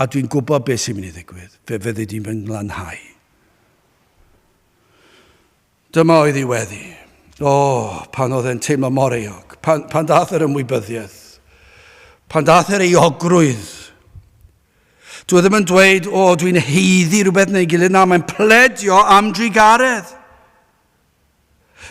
A dwi'n gwybod beth sy'n mynd i ddigwydd, fe fyddi di'n fy nglanhau. Dyma oedd ei weddi. O, pan oedd e'n teimlo mor euog, pan, pan dath yr ymwybyddiaeth, pan dath yr euogrwydd. Dwi ddim yn dweud, o, dwi'n heiddi rhywbeth neu gilydd, na, mae'n pledio am drugaredd.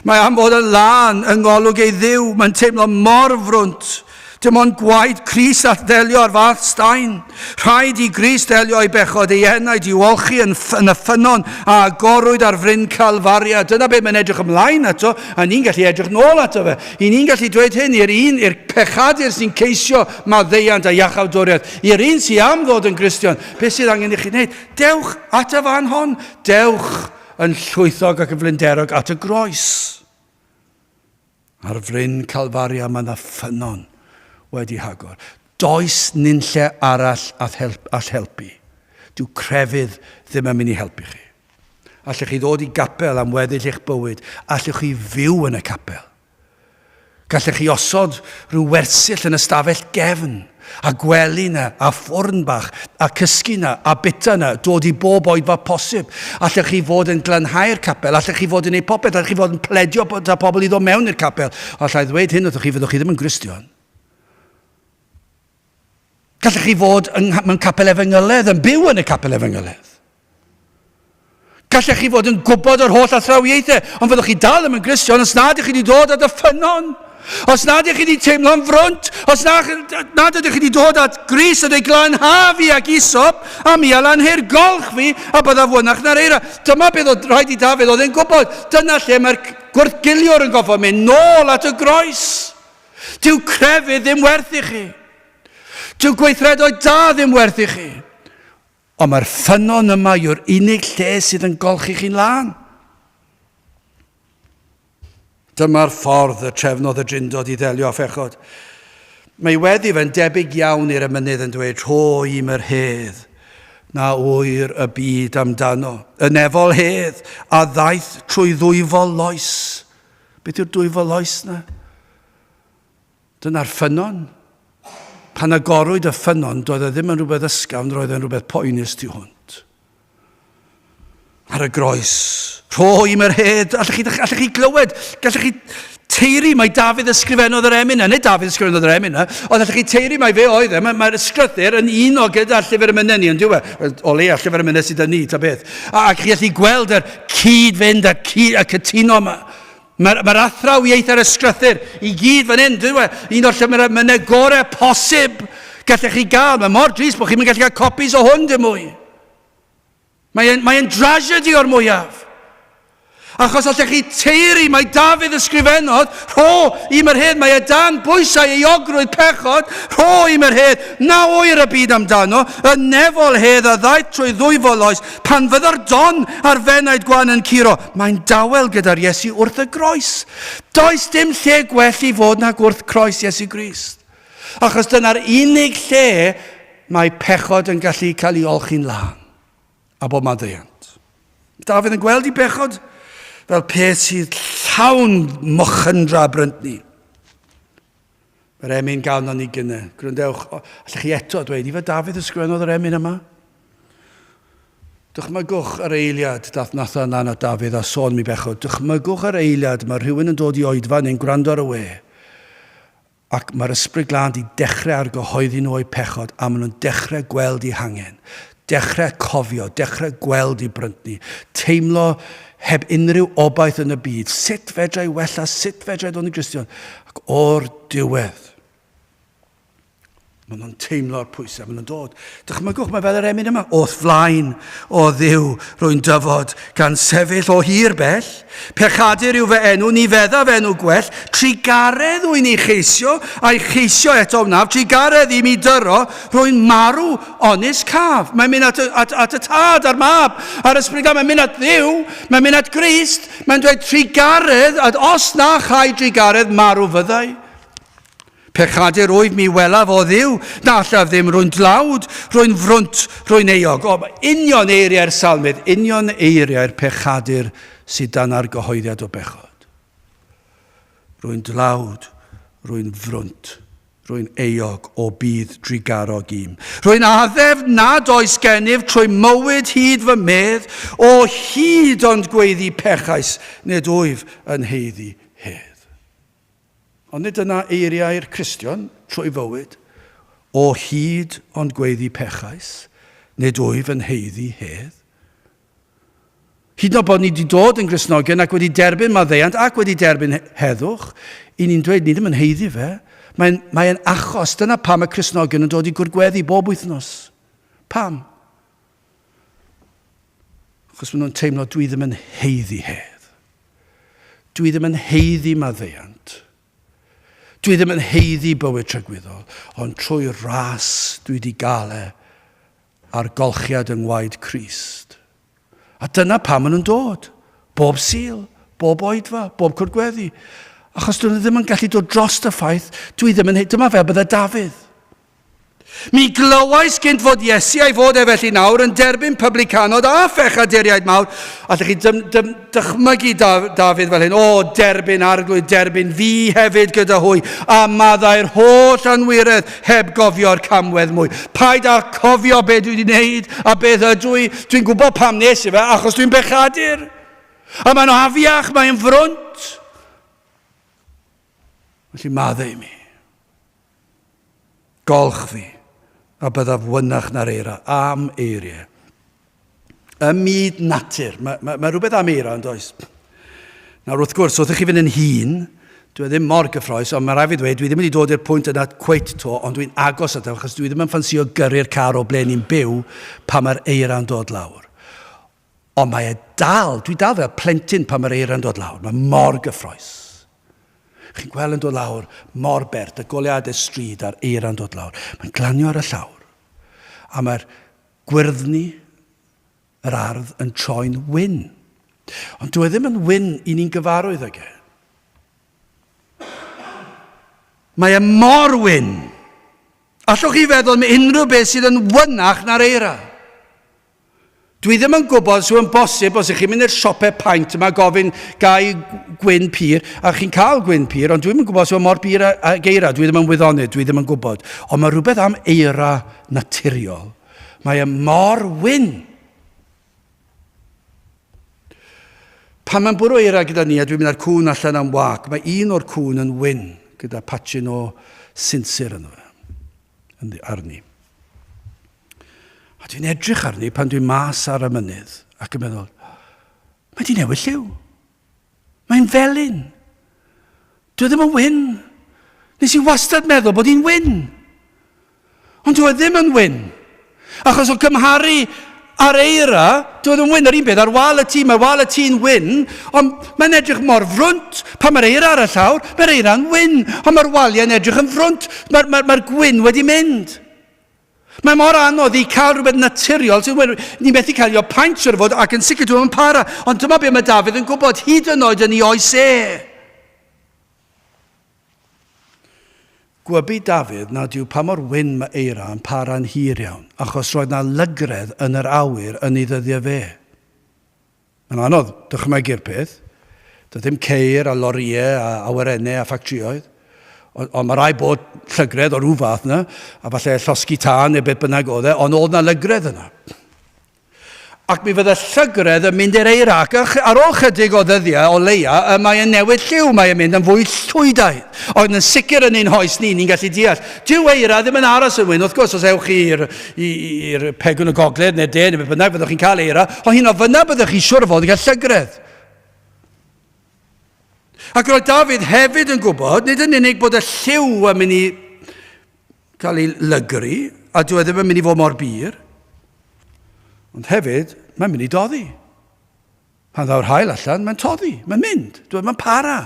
Mae am fod yn lân yng ngolwg ei Dduw, mae'n teimlo mor frwnt. Dim ond gwaed Crist all ddelio â'r fath staen. Rhaid i Grist ddelio ei bechod, ei enaid i'w olchi yn, yn y ffynnon a agorwyd ar fryn Calfaria. Dyna beth mae'n edrych ymlaen ato, a ni'n gallu edrych nôl ato fe. I ni'n gallu dweud hyn i'r un, i'r pechadur sy'n ceisio maddeuant a iachawdwriaeth, i'r un sy'n am ddod yn Gristion, beth sydd angen i chi wneud? Dewch at y fan hon, dewch yn llwythog ac yn flinderog at y groes. Ar fryn Calfaria mae yna ffynnon wedi hagor. Does nunlle arall all, help, all helpu. Dyw crefydd ddim yn mynd i helpu chi. Allwch chi ddod i gapel am weddill eich bywyd. Allwch chi fyw yn y capel. Gallech chi osod rhyw wersyll yn y stafell gefn, a gwely 'na, a ffwrn bach, a cysgu 'na, a bita 'na, dod i bob oedfa posib. Allech chi fod yn glanhau'r capel, allech chi fod yn ei popeth, allech chi fod yn pledio bod â pobl i ddod mewn i'r capel. Allai ddweud hyn wrthych chi, fyddwch chi ddim yn Gristion. Gallech chi fod yng, mewn capel efengyledd, yn byw yn y capel efengyledd. Gallech chi fod yn gwybod yr holl athrawiaethau, ond fyddwch chi dal ddim yn Gristion os nad ydych chi wedi dod at y ffynnon. Os nad ydych chi wedi teimlo'n frwnt, os na, nad ydych chi wedi dod at Gris a dweud glanha fi ac isop, a mi a lanheir golch fi, a byddaf wynach na'r eira. Dyma beth oedd rhaid i Dafydd, oedd e'n gwybod, dyna lle mae'r gwrthgiliwr yn goffo mynd nôl at y groes. Dyw crefydd ddim werth i chi. Dyw gweithredoedd da ddim werth i chi. Ond mae'r ffynnon yma yw'r unig lle sydd yn golchi chi'n lân. Dyma'r ffordd y trefnodd y Drindod i ddelio â phechod. Mae weddi fe'n debyg iawn i'r emynydd yn dweud, rho i my'r hedd na ŵyr y byd amdano. Y nefol hedd a ddaeth trwy ddwyfol loes. Beth yw'r dwyfol oes na? Dyna'r ffynnon. Pan agorwyd y ffynnon, doedd e ddim yn rhywbeth ysgafn, roedd e'n rhywbeth poenus tu hwnt. Ar y groes, rho i my'r hed, allech chi, allech chi glywed, gallech chi teiri mae Dafydd ysgrifennodd yr emyn yna, nid Dafydd ysgrifennodd yr emyn yna, ond allech chi teiri mai fe oedd e, mae'r ma ysgrythur yn un o gyda'r llyfr emynau ni, yn dyw e? O leia llyfr emynau sydd yn ni, ta beth. A, ac chi allu gweld yr cyd-fynd a, cyd, a cytuno yma. Mae'r mae athrawiaeth a'r ysgrythur i gyd fan hyn, dyw e? Un o'r llyfrau mynau gorau posib gallech chi gael. Mae mor drist bod chi'n gallu cael copies o hwn dim mwy. Mae'n mae dragedy o'r mwyaf. Achos allech chi teiri, mae Dafydd ysgrifennodd, rho i my'r hedd, mae e dan bwysau euogrwydd pechod, rho i my'r hedd, na oer y byd amdano, y nefol hedd a ddaeth trwy ddwyfol oes, pan fyddo'r don ar fenaid gwan yn curo, mae'n dawel gyda'r Iesu wrth y groes. Does dim lle gwell i fod nag wrth croes Iesu Grist. Achos dyna'r unig lle mae pechod yn gallu cael ei olchi'n lân. A bod maddeuant. Dafydd yn gweld i bechod fel peth sydd llawn mochynra a bryntni. Mae'r emyn gawn ni gynne. Gwrandewch, allech chi eto dweud, i fe Dafydd ysgrifennodd yr emyn yma? Dychmygwch yr eiliad dath Nathan lan at Dafydd a sôn mi bechod. Dychmygwch yr eiliad mae rhywun yn dod i oedfa neu'n gwrando ar y we Ac mae'r Ysbryd Glân 'di dechrau argyhoeddi nhw o'u pechod, a maen nhw'n dechrau gweld eu hangen, dechrau cofio, dechrau gweld eu bryntni, teimlo heb unrhyw obaith yn y byd, sut fedra i wella, sut fedra i ddod yn Gristion? Ac o'r diwedd, maen nhw'n teimlo'r pwysau, maen nhw'n dod. Dychmygwch, mae fel yr emyn yma. O'th flaen, o Dduw, rwy'n dyfod, gan sefyll o hir bell. Pechadur yw fy enw, ni feddaf enw gwell. Trugaredd wy'n ei cheisio, a'i cheisio eto wnaf. Trugaredd i mi dyro, rwy'n marw onis caf. Mae'n mynd at, at, at y tad a'r mab a'r ysbryd glân. Mae'n mynd at Dduw, mae'n mynd at Grist. Mae'n dweud trugaredd, a os na chai drugaredd, marw fyddai. Pechadur wyf mi welaf o Dduw, na allaf ddim, rwy'n dlawd, rwy'n frwnt, rwy'n euog. O, union eiriau'r salmydd, union eiriau'r pechadur sydd dan argyhoeddiad o bechod. Rwy'n dlawd, rwy'n frwnt, rwy'n euog o bydd drugarog i'm. Rwy'n addef nad oes gennyf trwy mywyd hyd fy medd, o hyd ond gweiddi pechais, nid wyf yn haeddu hedd. Ond nid dyna eiriau'r Cristion trwy fywyd, O hyd ond gweiddi pechais, nid wyf yn haeddu hedd. Hyd yn oed bod ni wedi dod yn Gristnogion ac wedi derbyn maddeuant ac wedi derbyn heddwch, i ni'n dweud ni ddim yn haeddu fe. Mae'n mae achos, dyna pam y Cristnogion yn dod i gwrgweddi bob wythnos. Pam? Achos maen nhw'n teimlo dwi ddim yn haeddu hedd. Dwi ddim yn haeddu maddeuant. Dwi ddim yn haeddu bywyd tragwyddol, ond trwy ras dwi wedi gael e a'r golchiad yng ngwaed Crist. A dyna pam maen nhw'n dod. Bob Sul, bob oedfa, bob cwrdd gweddi. Achos dyn nhw ddim yn gallu dod dros y ffaith, dwi ddim yn... Dyma fel bydde Dafydd. Mi glywais gynt fod Iesu a'i fod e felly nawr yn derbyn publicanod a phechaduriaid mawr. Allwch chi dym, dym, dychmygu Dafydd fel hyn, o, derbyn arglwydd, derbyn fi hefyd gyda hwy, a maddau'r holl anwiredd heb gofio'r camwedd mwy. Paid â cofio be dwi wedi wneud a beth ydw i, dwi'n gwybod pam nes i fe, achos dwi'n bechadur. A mae'n afiach, mae'n frwnt. Felly maddau i mi. Golch fi, a byddaf wynach na'r eira, am eiriau. Ym myd natur, mae, mae, mae rhywbeth am eira yn does? Nawr wrth gwrs, wrth i chi fynd yn hun, dwi e ddim mor gyffroes, ond mae rhaid fi ddweud, dwi ddim wedi dod i'r pwynt yna cweit to, ond dwi'n agos ato, achos dwi ddim yn ffansio gyrru'r car o ble ni'n byw pan mae'r eira'n dod lawr. Ond mae e dal, dwi dal fel plentyn pan mae'r eira'n dod lawr, mae mor gyffroes. Chi'n gweld yn dod lawr mor bert, y goleuadau stryd a'r eira'n dod lawr. Mae'n glanio ar y llawr. A mae'r gwyrddni yr ardd yn troi'n wyn. Ond dyw e ddim yn wyn i ni'n gyfarwydd ag e. Mae e mor wyn. Allwch chi feddwl am unrhyw beth sydd yn wynach na'r eira? Dwi ddim yn gwybod os yw'n bosib os ych chi'n mynd i'r siopau paent yma gofyn gai gwyn pur, a chi'n cael gwyn pur, ond dwi'm yn gwybod os yw mor bur ag eira, dwi ddim yn wyddonydd, dwi ddim yn gwybod. Ond mae rhywbeth am eira naturiol. Mae e mor wyn. Pan mae'n bwrw eira gyda ni a dwi'n mynd â'r cŵn allan am wâc, mae un o'r cŵn yn wyn gyda patchyn o sinsir ynddo fe, arni. A dwi'n edrych arni pan dwi'n mas ar y mynydd ac yn meddwl, mae di newid lliw. Mae'n felyn. Dwi ddim yn wyn. Nes i wastad meddwl bod hi'n wyn. Ond dwi e ddim yn wyn. Achos o gymharu A'r eira, dyw e ddim yn wyn, yr un peth ar wal y tŷ, mae wal y tŷ'n wyn, ond mae'n edrych mor frwnt. Pan mae'r eira ar y llawr, mae'r eira'n wyn, ond mae'r waliau'n edrych yn frwnt, mae'r mae, mae gwyn wedi mynd. Mae mor anodd i cael rhywbeth naturiol sy'n wyn. Ni methu cael i o paent siwr o fod, ac yn sicr dwi'n para, ond dyma be mae Dafydd yn gwybod, hyd yn oed yn ei oes e. Gwybu Dafydd nad yw pa mor wyn mae eira yn para'n hir iawn, achos roedd 'na lygredd yn yr awyr yn ei ddyddiau fe. Mae'n anodd dychmygu'r peth. Doedd dim ceir a lorïau a awyrennau a ffactrïoedd. Ond, ond mae rai bod llygredd o rhyw fath yna, a falle llosgi tân neu beth bynnag oedd e, ond oedd 'na lygredd yna. Ac mi fydde llygredd yn mynd i'r eira, ac ar ôl chydig o ddyddiau o leia, y mae yn newid lliw, mae yn mynd yn fwy llwydaidd. Ond yn sicr yn ein hoes ni, ni'n gallu deall. Dyw eira ddim yn aros yn wyn, wrth gwrs, os ewch chi i'r pegwn y gogledd neu de neu beth bynnag, fyddwch chi'n cael eira, ond hyn o fyna byddwch chi siwr o fod yn cael llygredd. Ac roedd Dafydd hefyd yn gwybod, nid yn unig bod y lliw yn mynd i cael ei lygru, a dyw e ddim yn mynd i fod mor bur, ond hefyd, mae'n mynd i doddi. Pan ddaw'r haul allan, mae'n toddi, mae'n mynd, dyw e ddim yn para.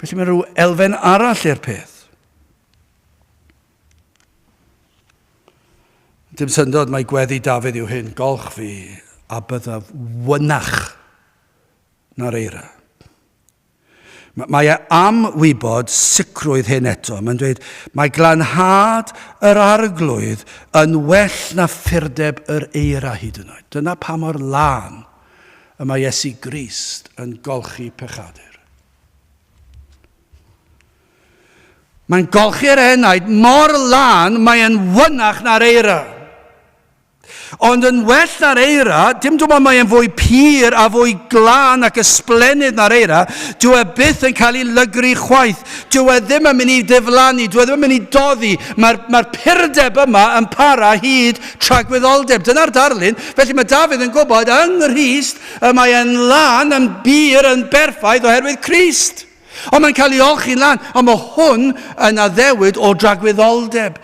Felly mae rhyw elfen arall i'r peth. Dim syndod mae gweddi Dafydd yw hyn, golch fi a byddaf wynach na'r eira. Mae e am wybod sicrwydd hyn eto. Mae'n dweud, mae glanhad yr arglwydd yn well na phurdeb yr eira hyd yn oed. Dyna pa mor lân y mae Iesu Grist yn golchi pechadur. Mae'n golchi'r enaid mor lân, mae'n wynach na'r eira. Ond yn well na'r eira, dim dim ond mae'n fwy pur a fwy glân ac ysblennydd na'r eira, dyw e byth yn cael ei lygru chwaith. Dyw e ddim yn mynd i ddiflannu, dyw e ddim yn mynd i doddi. Mae'r mae purdeb yma yn para hyd tragwyddoldeb. Dyna'r darlun. Felly mae Dafydd yn gwybod yng Nghrist y mae e'n lân, yn bur, yn berffaith oherwydd Crist. Ond mae'n cael ei olchi'n lan, ond mae hwn yn addewid o dragwyddoldeb.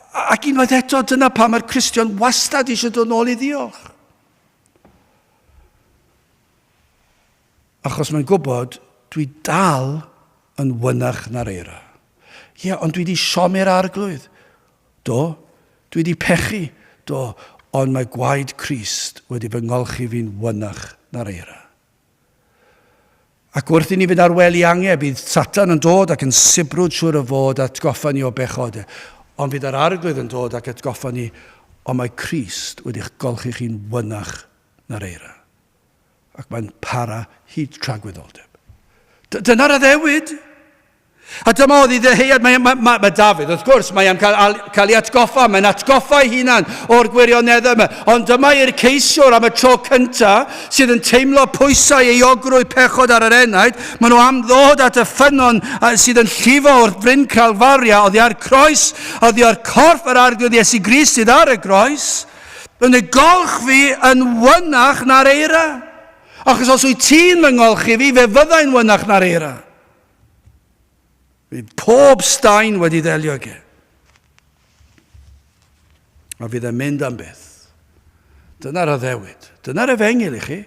Ac unwaith eto, dyna pam mae'r Cristion wastad eisiau dod nôl i ddiolch. Achos mae'n gwybod, dwi dal yn wynach na'r eira. Ie, yeah, ond dwi wedi siomi'r arglwydd. Do, dwi wedi pechu. Do, ond mae gwaed Crist wedi fy ngolchi fi'n wynach na'r eira. Ac wrth i ni fynd ar wely ange, bydd Satan yn dod ac yn sibrwd siwr o fod atgoffa ni o bechod. Ond fydd yr Arglwydd yn dod ac atgoffa ni, ond mae Crist wedi'ch golchi chi'n wynach na'r eira. Ac mae'n para hyd tragwyddoldeb. Dyna'r addewid. A dyma oedd ei ddeheuad. Mae, mae, mae, mae Dafydd, wrth gwrs, mae am cael, cael ei atgoffa, mae'n atgoffa ei hunan o'r gwirioneddau yma. Ond dyma i'r ceisiwr am y tro cyntaf sydd yn teimlo pwysau euogrwydd pechod ar yr enaid. Maen nhw am ddod at y ffynnon sydd yn llifo wrth fryn Calfaria, oddi ar croes, oddi ar corff yr Arglwydd Iesu Grist sydd ar y groes. Yn y golch fi yn wynach na'r eira. Achos os wyt ti'n fy ngolchi fi, fe fyddai'n wynach na'r eira. Fydd pob staen wedi ddelio ag e. A fydd e'n mynd am byth. Dyna'r addewid. Dyna'r efengyl i chi.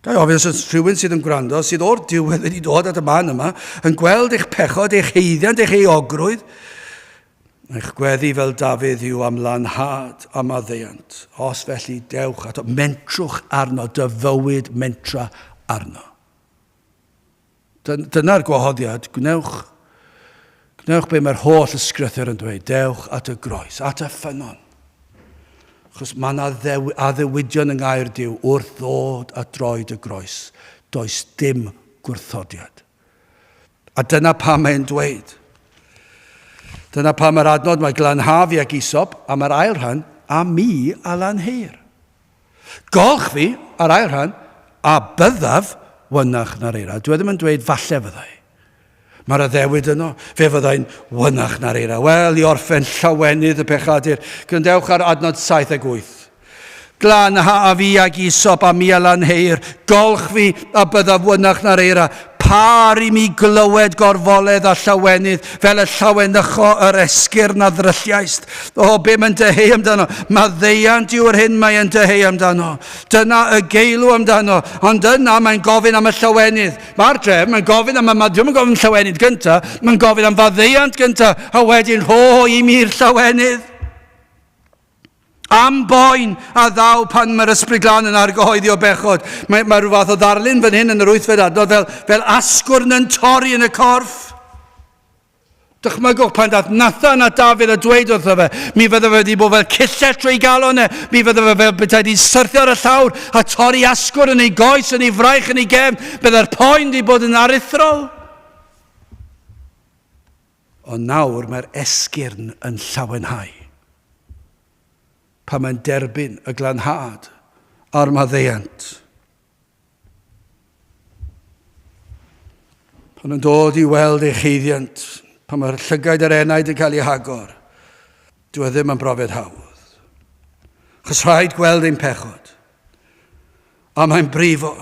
Ga i ofyn os oes rhywun sydd yn gwrando, sydd o'r diwedd wedi dod at y man yma, yn gweld eich pechod, eich heiddiant, eich euogrwydd, eich gweddi fel Dafydd yw am lanhad, am maddeuant. Os felly, dewch ato, mentrwch arno, dy fywyd mentra arno. Dyna'r gwahoddiad, gwnewch, gwnewch be mae'r holl ysgrythyr yn dweud, dewch at y groes, at y ffynnon. Achos mae yna addewidion yng ngair Duw wrth ddod at droed y groes. Does dim gwrthodiad. A dyna pam mae'n dweud. Dyna pam yr adnod mae glanhaf i ag isop, a mae'r ail rhan, a mi a lanheir. Golch fi, a'r ail rhan, a byddaf wynach na'r eira. Dwi e ddim yn dweud falle fyddai. Mae'r addewid yno, fe fyddai'n wynach na'r eira. Wel, i orffen llawenydd y pechadur, gwrandewch ar adnod 78. Glanha a fi ag isop a mi a lanheir, golch fi a byddaf wynach na'r eira. Pâr i mi glywed gorfoledd a llawenydd, fel y llawenycho yr esgyrn a ddrylliaist. O, be mae'n dyheu amdano? Maddeuant yw'r hyn mae'n dyheu amdano. Dyna y geilw amdano. Ond yna mae'n gofyn am y llawenydd. Mae'r drefn, mae'n gofyn am y... Dwi'm yn gofyn llawenydd gyntaf, mae'n gofyn am faddeuant gyntaf, a wedyn rho i mi'r llawenydd. Am boen a ddaw pan mae'r Ysbryd Glân yn argyhoeddi o bechod. Mae, mae rhyw fath o ddarlun fan hyn yn yr wythfed adnod fel, fel asgwrn yn torri yn y corff. Dychmygwch pan dath Nathan a Dafydd a dweud wrtho fe, mi fydde fe wedi bod fel cyllell trwy galon e, mi fydde fe fel petai wedi syrthio ar y llawr a torri asgwrn yn ei goes, yn ei fraich, yn ei gefn, bydde'r poen wedi bod yn aruthrol. Ond nawr mae'r esgyrn yn llawenhau pan mae'n derbyn y glanhad a'r maddeuant. Pan yn dod i weld ei cheiddiant, pan mae'r llygaid a'r enaid yn cael ei hagor, dyw e ddim yn brofiad hawdd. Chos rhaid gweld ein pechod. A mae'n brifo.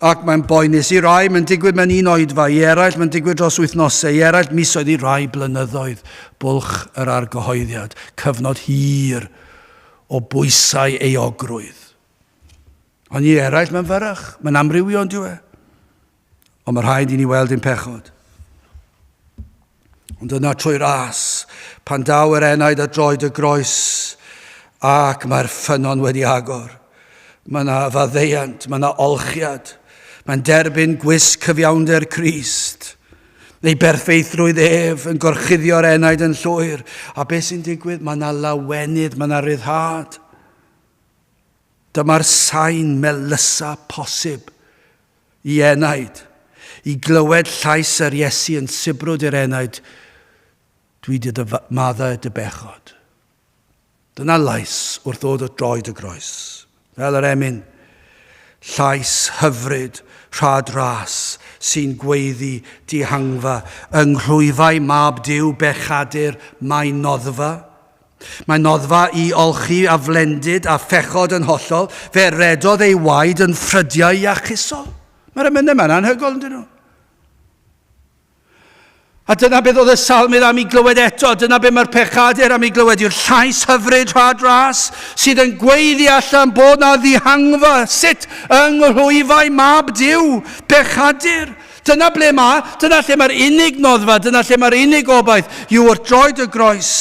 Ac mae'n boenus. I rai, mae'n digwydd mewn un oedfa, i eraill, mae'n digwydd dros wythnosau, i eraill misoedd, i rai blynyddoedd. Bwlch yr argyhoeddiad, cyfnod hir o bwysau euogrwydd. Ond i eraill, mae'n fyrrach, mae'n amrywio yn diwe. Ond mae rhaid i ni weld ein pechod. Ond yna trwy ras, pan daw yr enaid a droed y groes, ac mae'r ffynnon wedi agor. Mae yna faddeuant, mae yna olchiad. Mae'n derbyn gwisg cyfiawnder Crist. Neu berffeithrwydd ef yn gorchuddio'r enaid yn llwyr. A beth sy'n digwydd? Mae yna lawenydd, mae yna ryddhad. Dyma'r sain melysa posib i enaid, i glywed llais yr Iesu yn sibrwd i'r enaid, Dwi 'di dy maddau dy bechod. Dyna lais wrth ddod at droed y groes. Fel yr emyn, llais hyfryd, rhad ras, sy'n gweiddi dihangfa yng nghlwyfau mab Duw bechadur mae noddfa. Mae noddfa i olchi a flendid a phechod yn hollol, fe redodd ei waed yn ffrydiau iachusol. Mae'r emynau yma'n anhygoel, yn dyn nhw? A dyna beth oedd y salmydd am ei glywed eto, dyna beth mae'r pechadur am ei glywed, yw'r llais hyfryd rhad ras sydd yn gweiddi allan bod na ddihangfa, sut yng nghlwyfau mab Duw, pechadur. Dyna ble mae, dyna lle mae'r unig noddfa, dyna lle mae'r unig obaith, yw wrth droed y groes.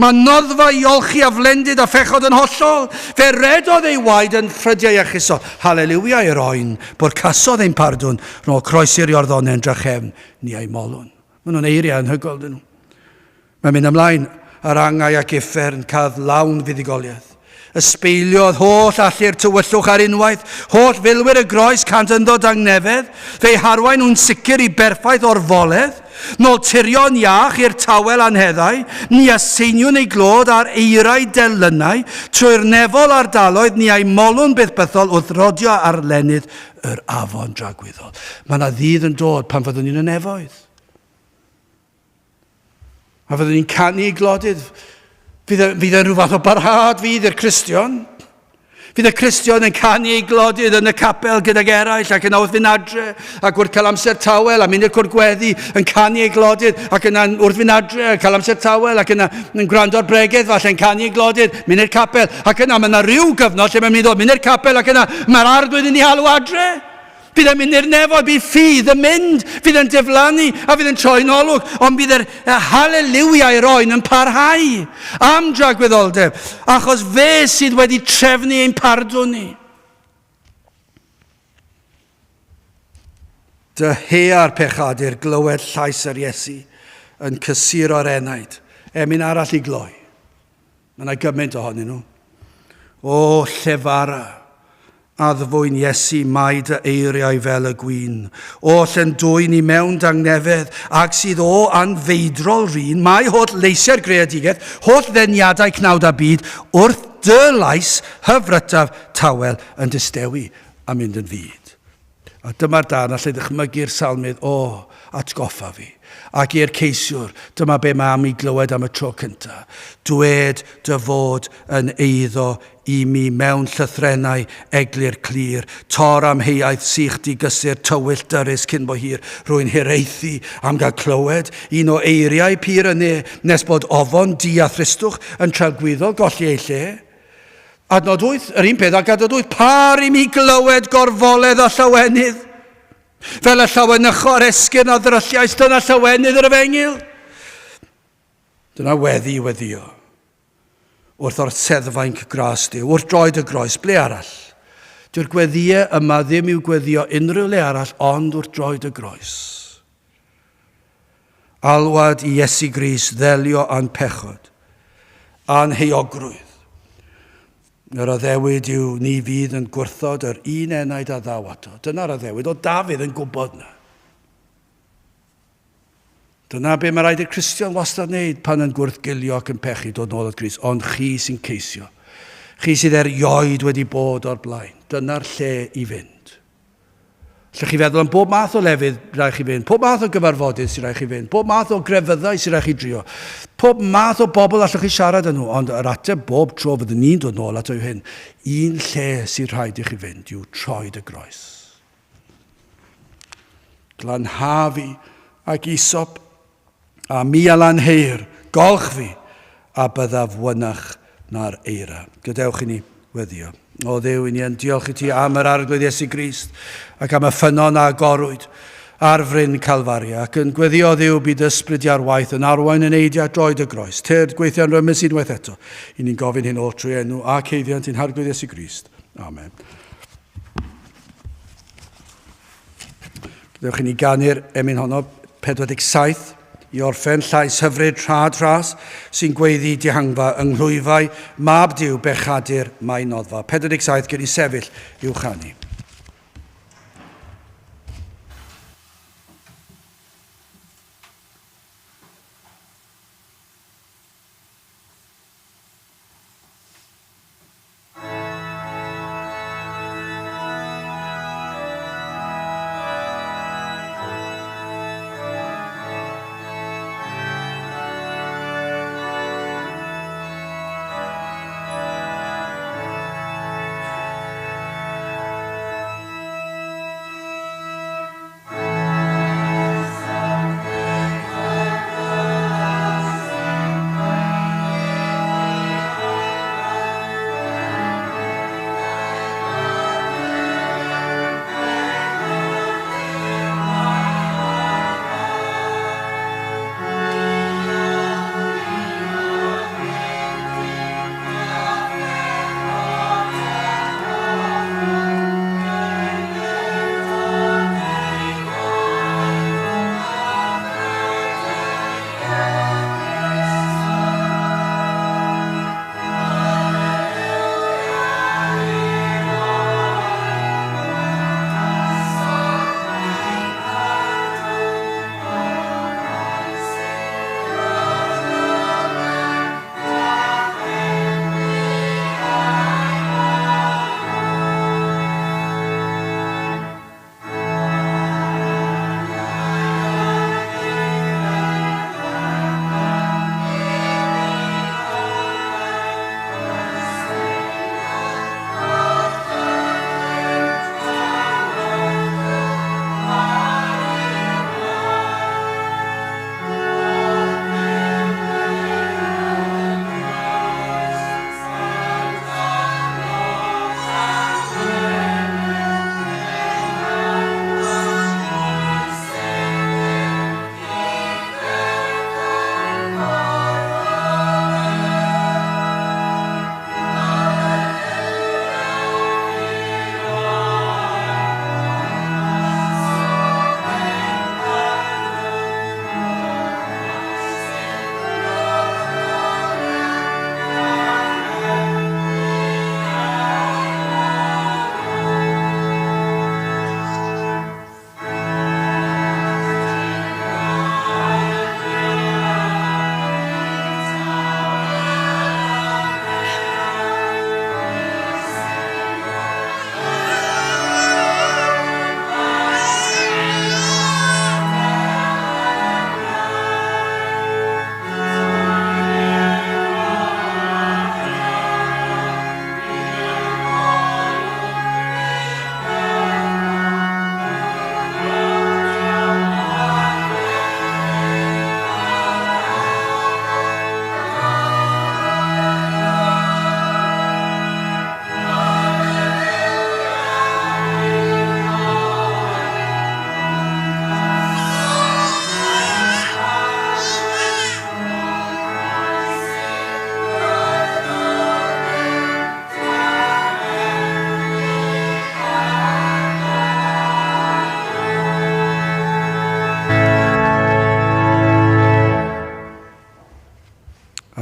Mae noddfa i olchi a flendid a phechod yn hollol. Fe redodd ei waed yn ffrydiau iachusol. Haleliwia i'r oen, bwrcasodd ein pardwn, rôl croesi'r Iorddonen drachefn, ni a'i molwn. Maen nhw'n eiriau anhygoel, dyn nhw. Mae'n mynd ymlaen ar angau ac uffern, cadd lawn fuddugoliaeth. Ysbeiliodd holl allu'r tywyllwch ar unwaith, holl filwyr y groes cant ynddo dangnefedd, fe'i harwain nhw'n sicr i berffaith orfoledd, nôl tirion iach i'r tawel anheddau, ni a seiniwn ei glod ar eirau delynau, trwy'r nefol ardaloedd ni a'i molwn byth bythol wrth rodio ar lenydd yr afon dragwyddol. Mae yna ddydd yn dod pan fyddwn ni'n y nefoedd. A fyddwn ni'n canu i glodydd. Fydd, e, fydd e'n rhyw fath o barhad fydd i'r Cristion. Fydd y Cristion yn canu ei glodydd yn y capel gydag eraill ac yna wrth fynd adre ac wrth cael amser tawel a mynd i'r cwr gweddi yn canu ei glodydd ac yna wrth fynd adre a cael amser tawel ac yna yn gwrando ar bregeth falle yn canu ei glodydd, mynd i'r capel ac yna mae yna rhyw gyfnod lle mae'n mynd i ddod mynd i'r capel ac yna mae'r arglwydd yn ei alw adre. Bydd e'n mynd i'r nefoedd, bydd ffydd yn mynd, fydd e'n diflannu a fydd e'n troi'n olwg, ond bydd yr haleliwia i'r oen yn parhau am dragwyddoldeb, achos fe sydd wedi trefnu ein pardwn ni. Dyhea'r pechadur glywed llais yr Iesu yn cysuro'r enaid, emyn arall i gloi. Mae yna gymaint ohonyn nhw. O, llefara, addfwyn Iesu mae dy eiriau fel y gwin. O, lle'n dwyn i mewn dangnefedd, ag sydd o anfeidrol rin, mae holl leisiau'r greadigaeth, holl ddeniadau cnawd a byd, wrth dy lais hyfrytaf tawel yn distewi a mynd yn fud. A dyma'r darn allai ddychmygu'r salmydd, o, atgoffa fi. Ac i'r ceisiwr, dyma be mae am i glywed am y tro cyntaf. Dwed dy fod yn eiddo i mi mewn llythrennau eglur clir, tor amheuaeth sych digysur tywyll dyrys cyn bo hir. Rwy'n hiraethu am gael clywed un o eiriau pur y ne, nes bod ofon du a thristwch yn trelgwyddo golli ei lle. Adnod 8, yr un peth ag adnod 8, par i mi glywed gorfoledd a llawenydd. Fel y llawenycho ar esgyrn a ddrylliais, dyna llawenydd yr efengyl. Dyna weddi i weddio. Wrth orseddfainc gras Duw, wrth droed y groes, ble arall? Dyw'r gweddïau yma ddim i'w gweddio unrhyw le arall ond wrth droed y groes. Alwad i Iesu Grist ddelio â'n pechod, a'n heuogrwydd. Yr addewid yw ni fydd yn gwrthod yr un enaid a ddaw ato. Dyna'r addewid, o Dafydd yn gwybod na. Dyna be mae rhaid i'r Cristion wastad wneud pan yn gwrthgilio ac yn pechu dod nôl at Grist. Ond chi sy'n ceisio. Chi sydd erioed wedi bod o'r blaen. Dyna'r lle i fynd. Allwch chi feddwl am bob math o lefydd rhaid chi fynd, pob math o gyfarfodydd sy'n rhaid chi fynd, pob math o grefyddau sy'n rhaid chi drio, pob math o bobl allwch chi siarad â nhw, ond yr ateb bob tro fyddwn ni'n dod nôl ato yw hyn, un lle sy'n rhaid i chi fynd yw troed y groes. Glanha fi ac isop A mi a lanheir, golch fi, a byddaf wynach na'r eira. Gadewch i ni weddio. O Dduw, i ni yn diolch i ti am yr Arglwydd Iesu Grist ac am y ffynnon a agorwyd ar fryn Calfaria, ac yn gweddio Dduw byd ysbryd ar waith yn arwain yn eidiau droed y groes. Tyrd gweithio'n rymus unwaith eto. I ni'n gofyn hyn oll trwy enw ac heiddiant i'n Harglwydd Iesu Grist. Amen. Gadewch i ni ganu'r emyn honno, 47, i orffen llais hyfryd rhad rhas sy'n gweiddi dihangfa yng nghlwyfau mab Duw bechadur mae noddfa. 47, gen i sefyll i'w chanu.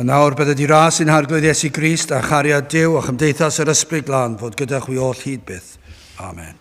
A nawr bydded i ras i'n Harglwydd Iesu Grist a chariad Duw a chymdeithas yr Ysbryd Glân fod gyda chwi oll hyd byth. Amen.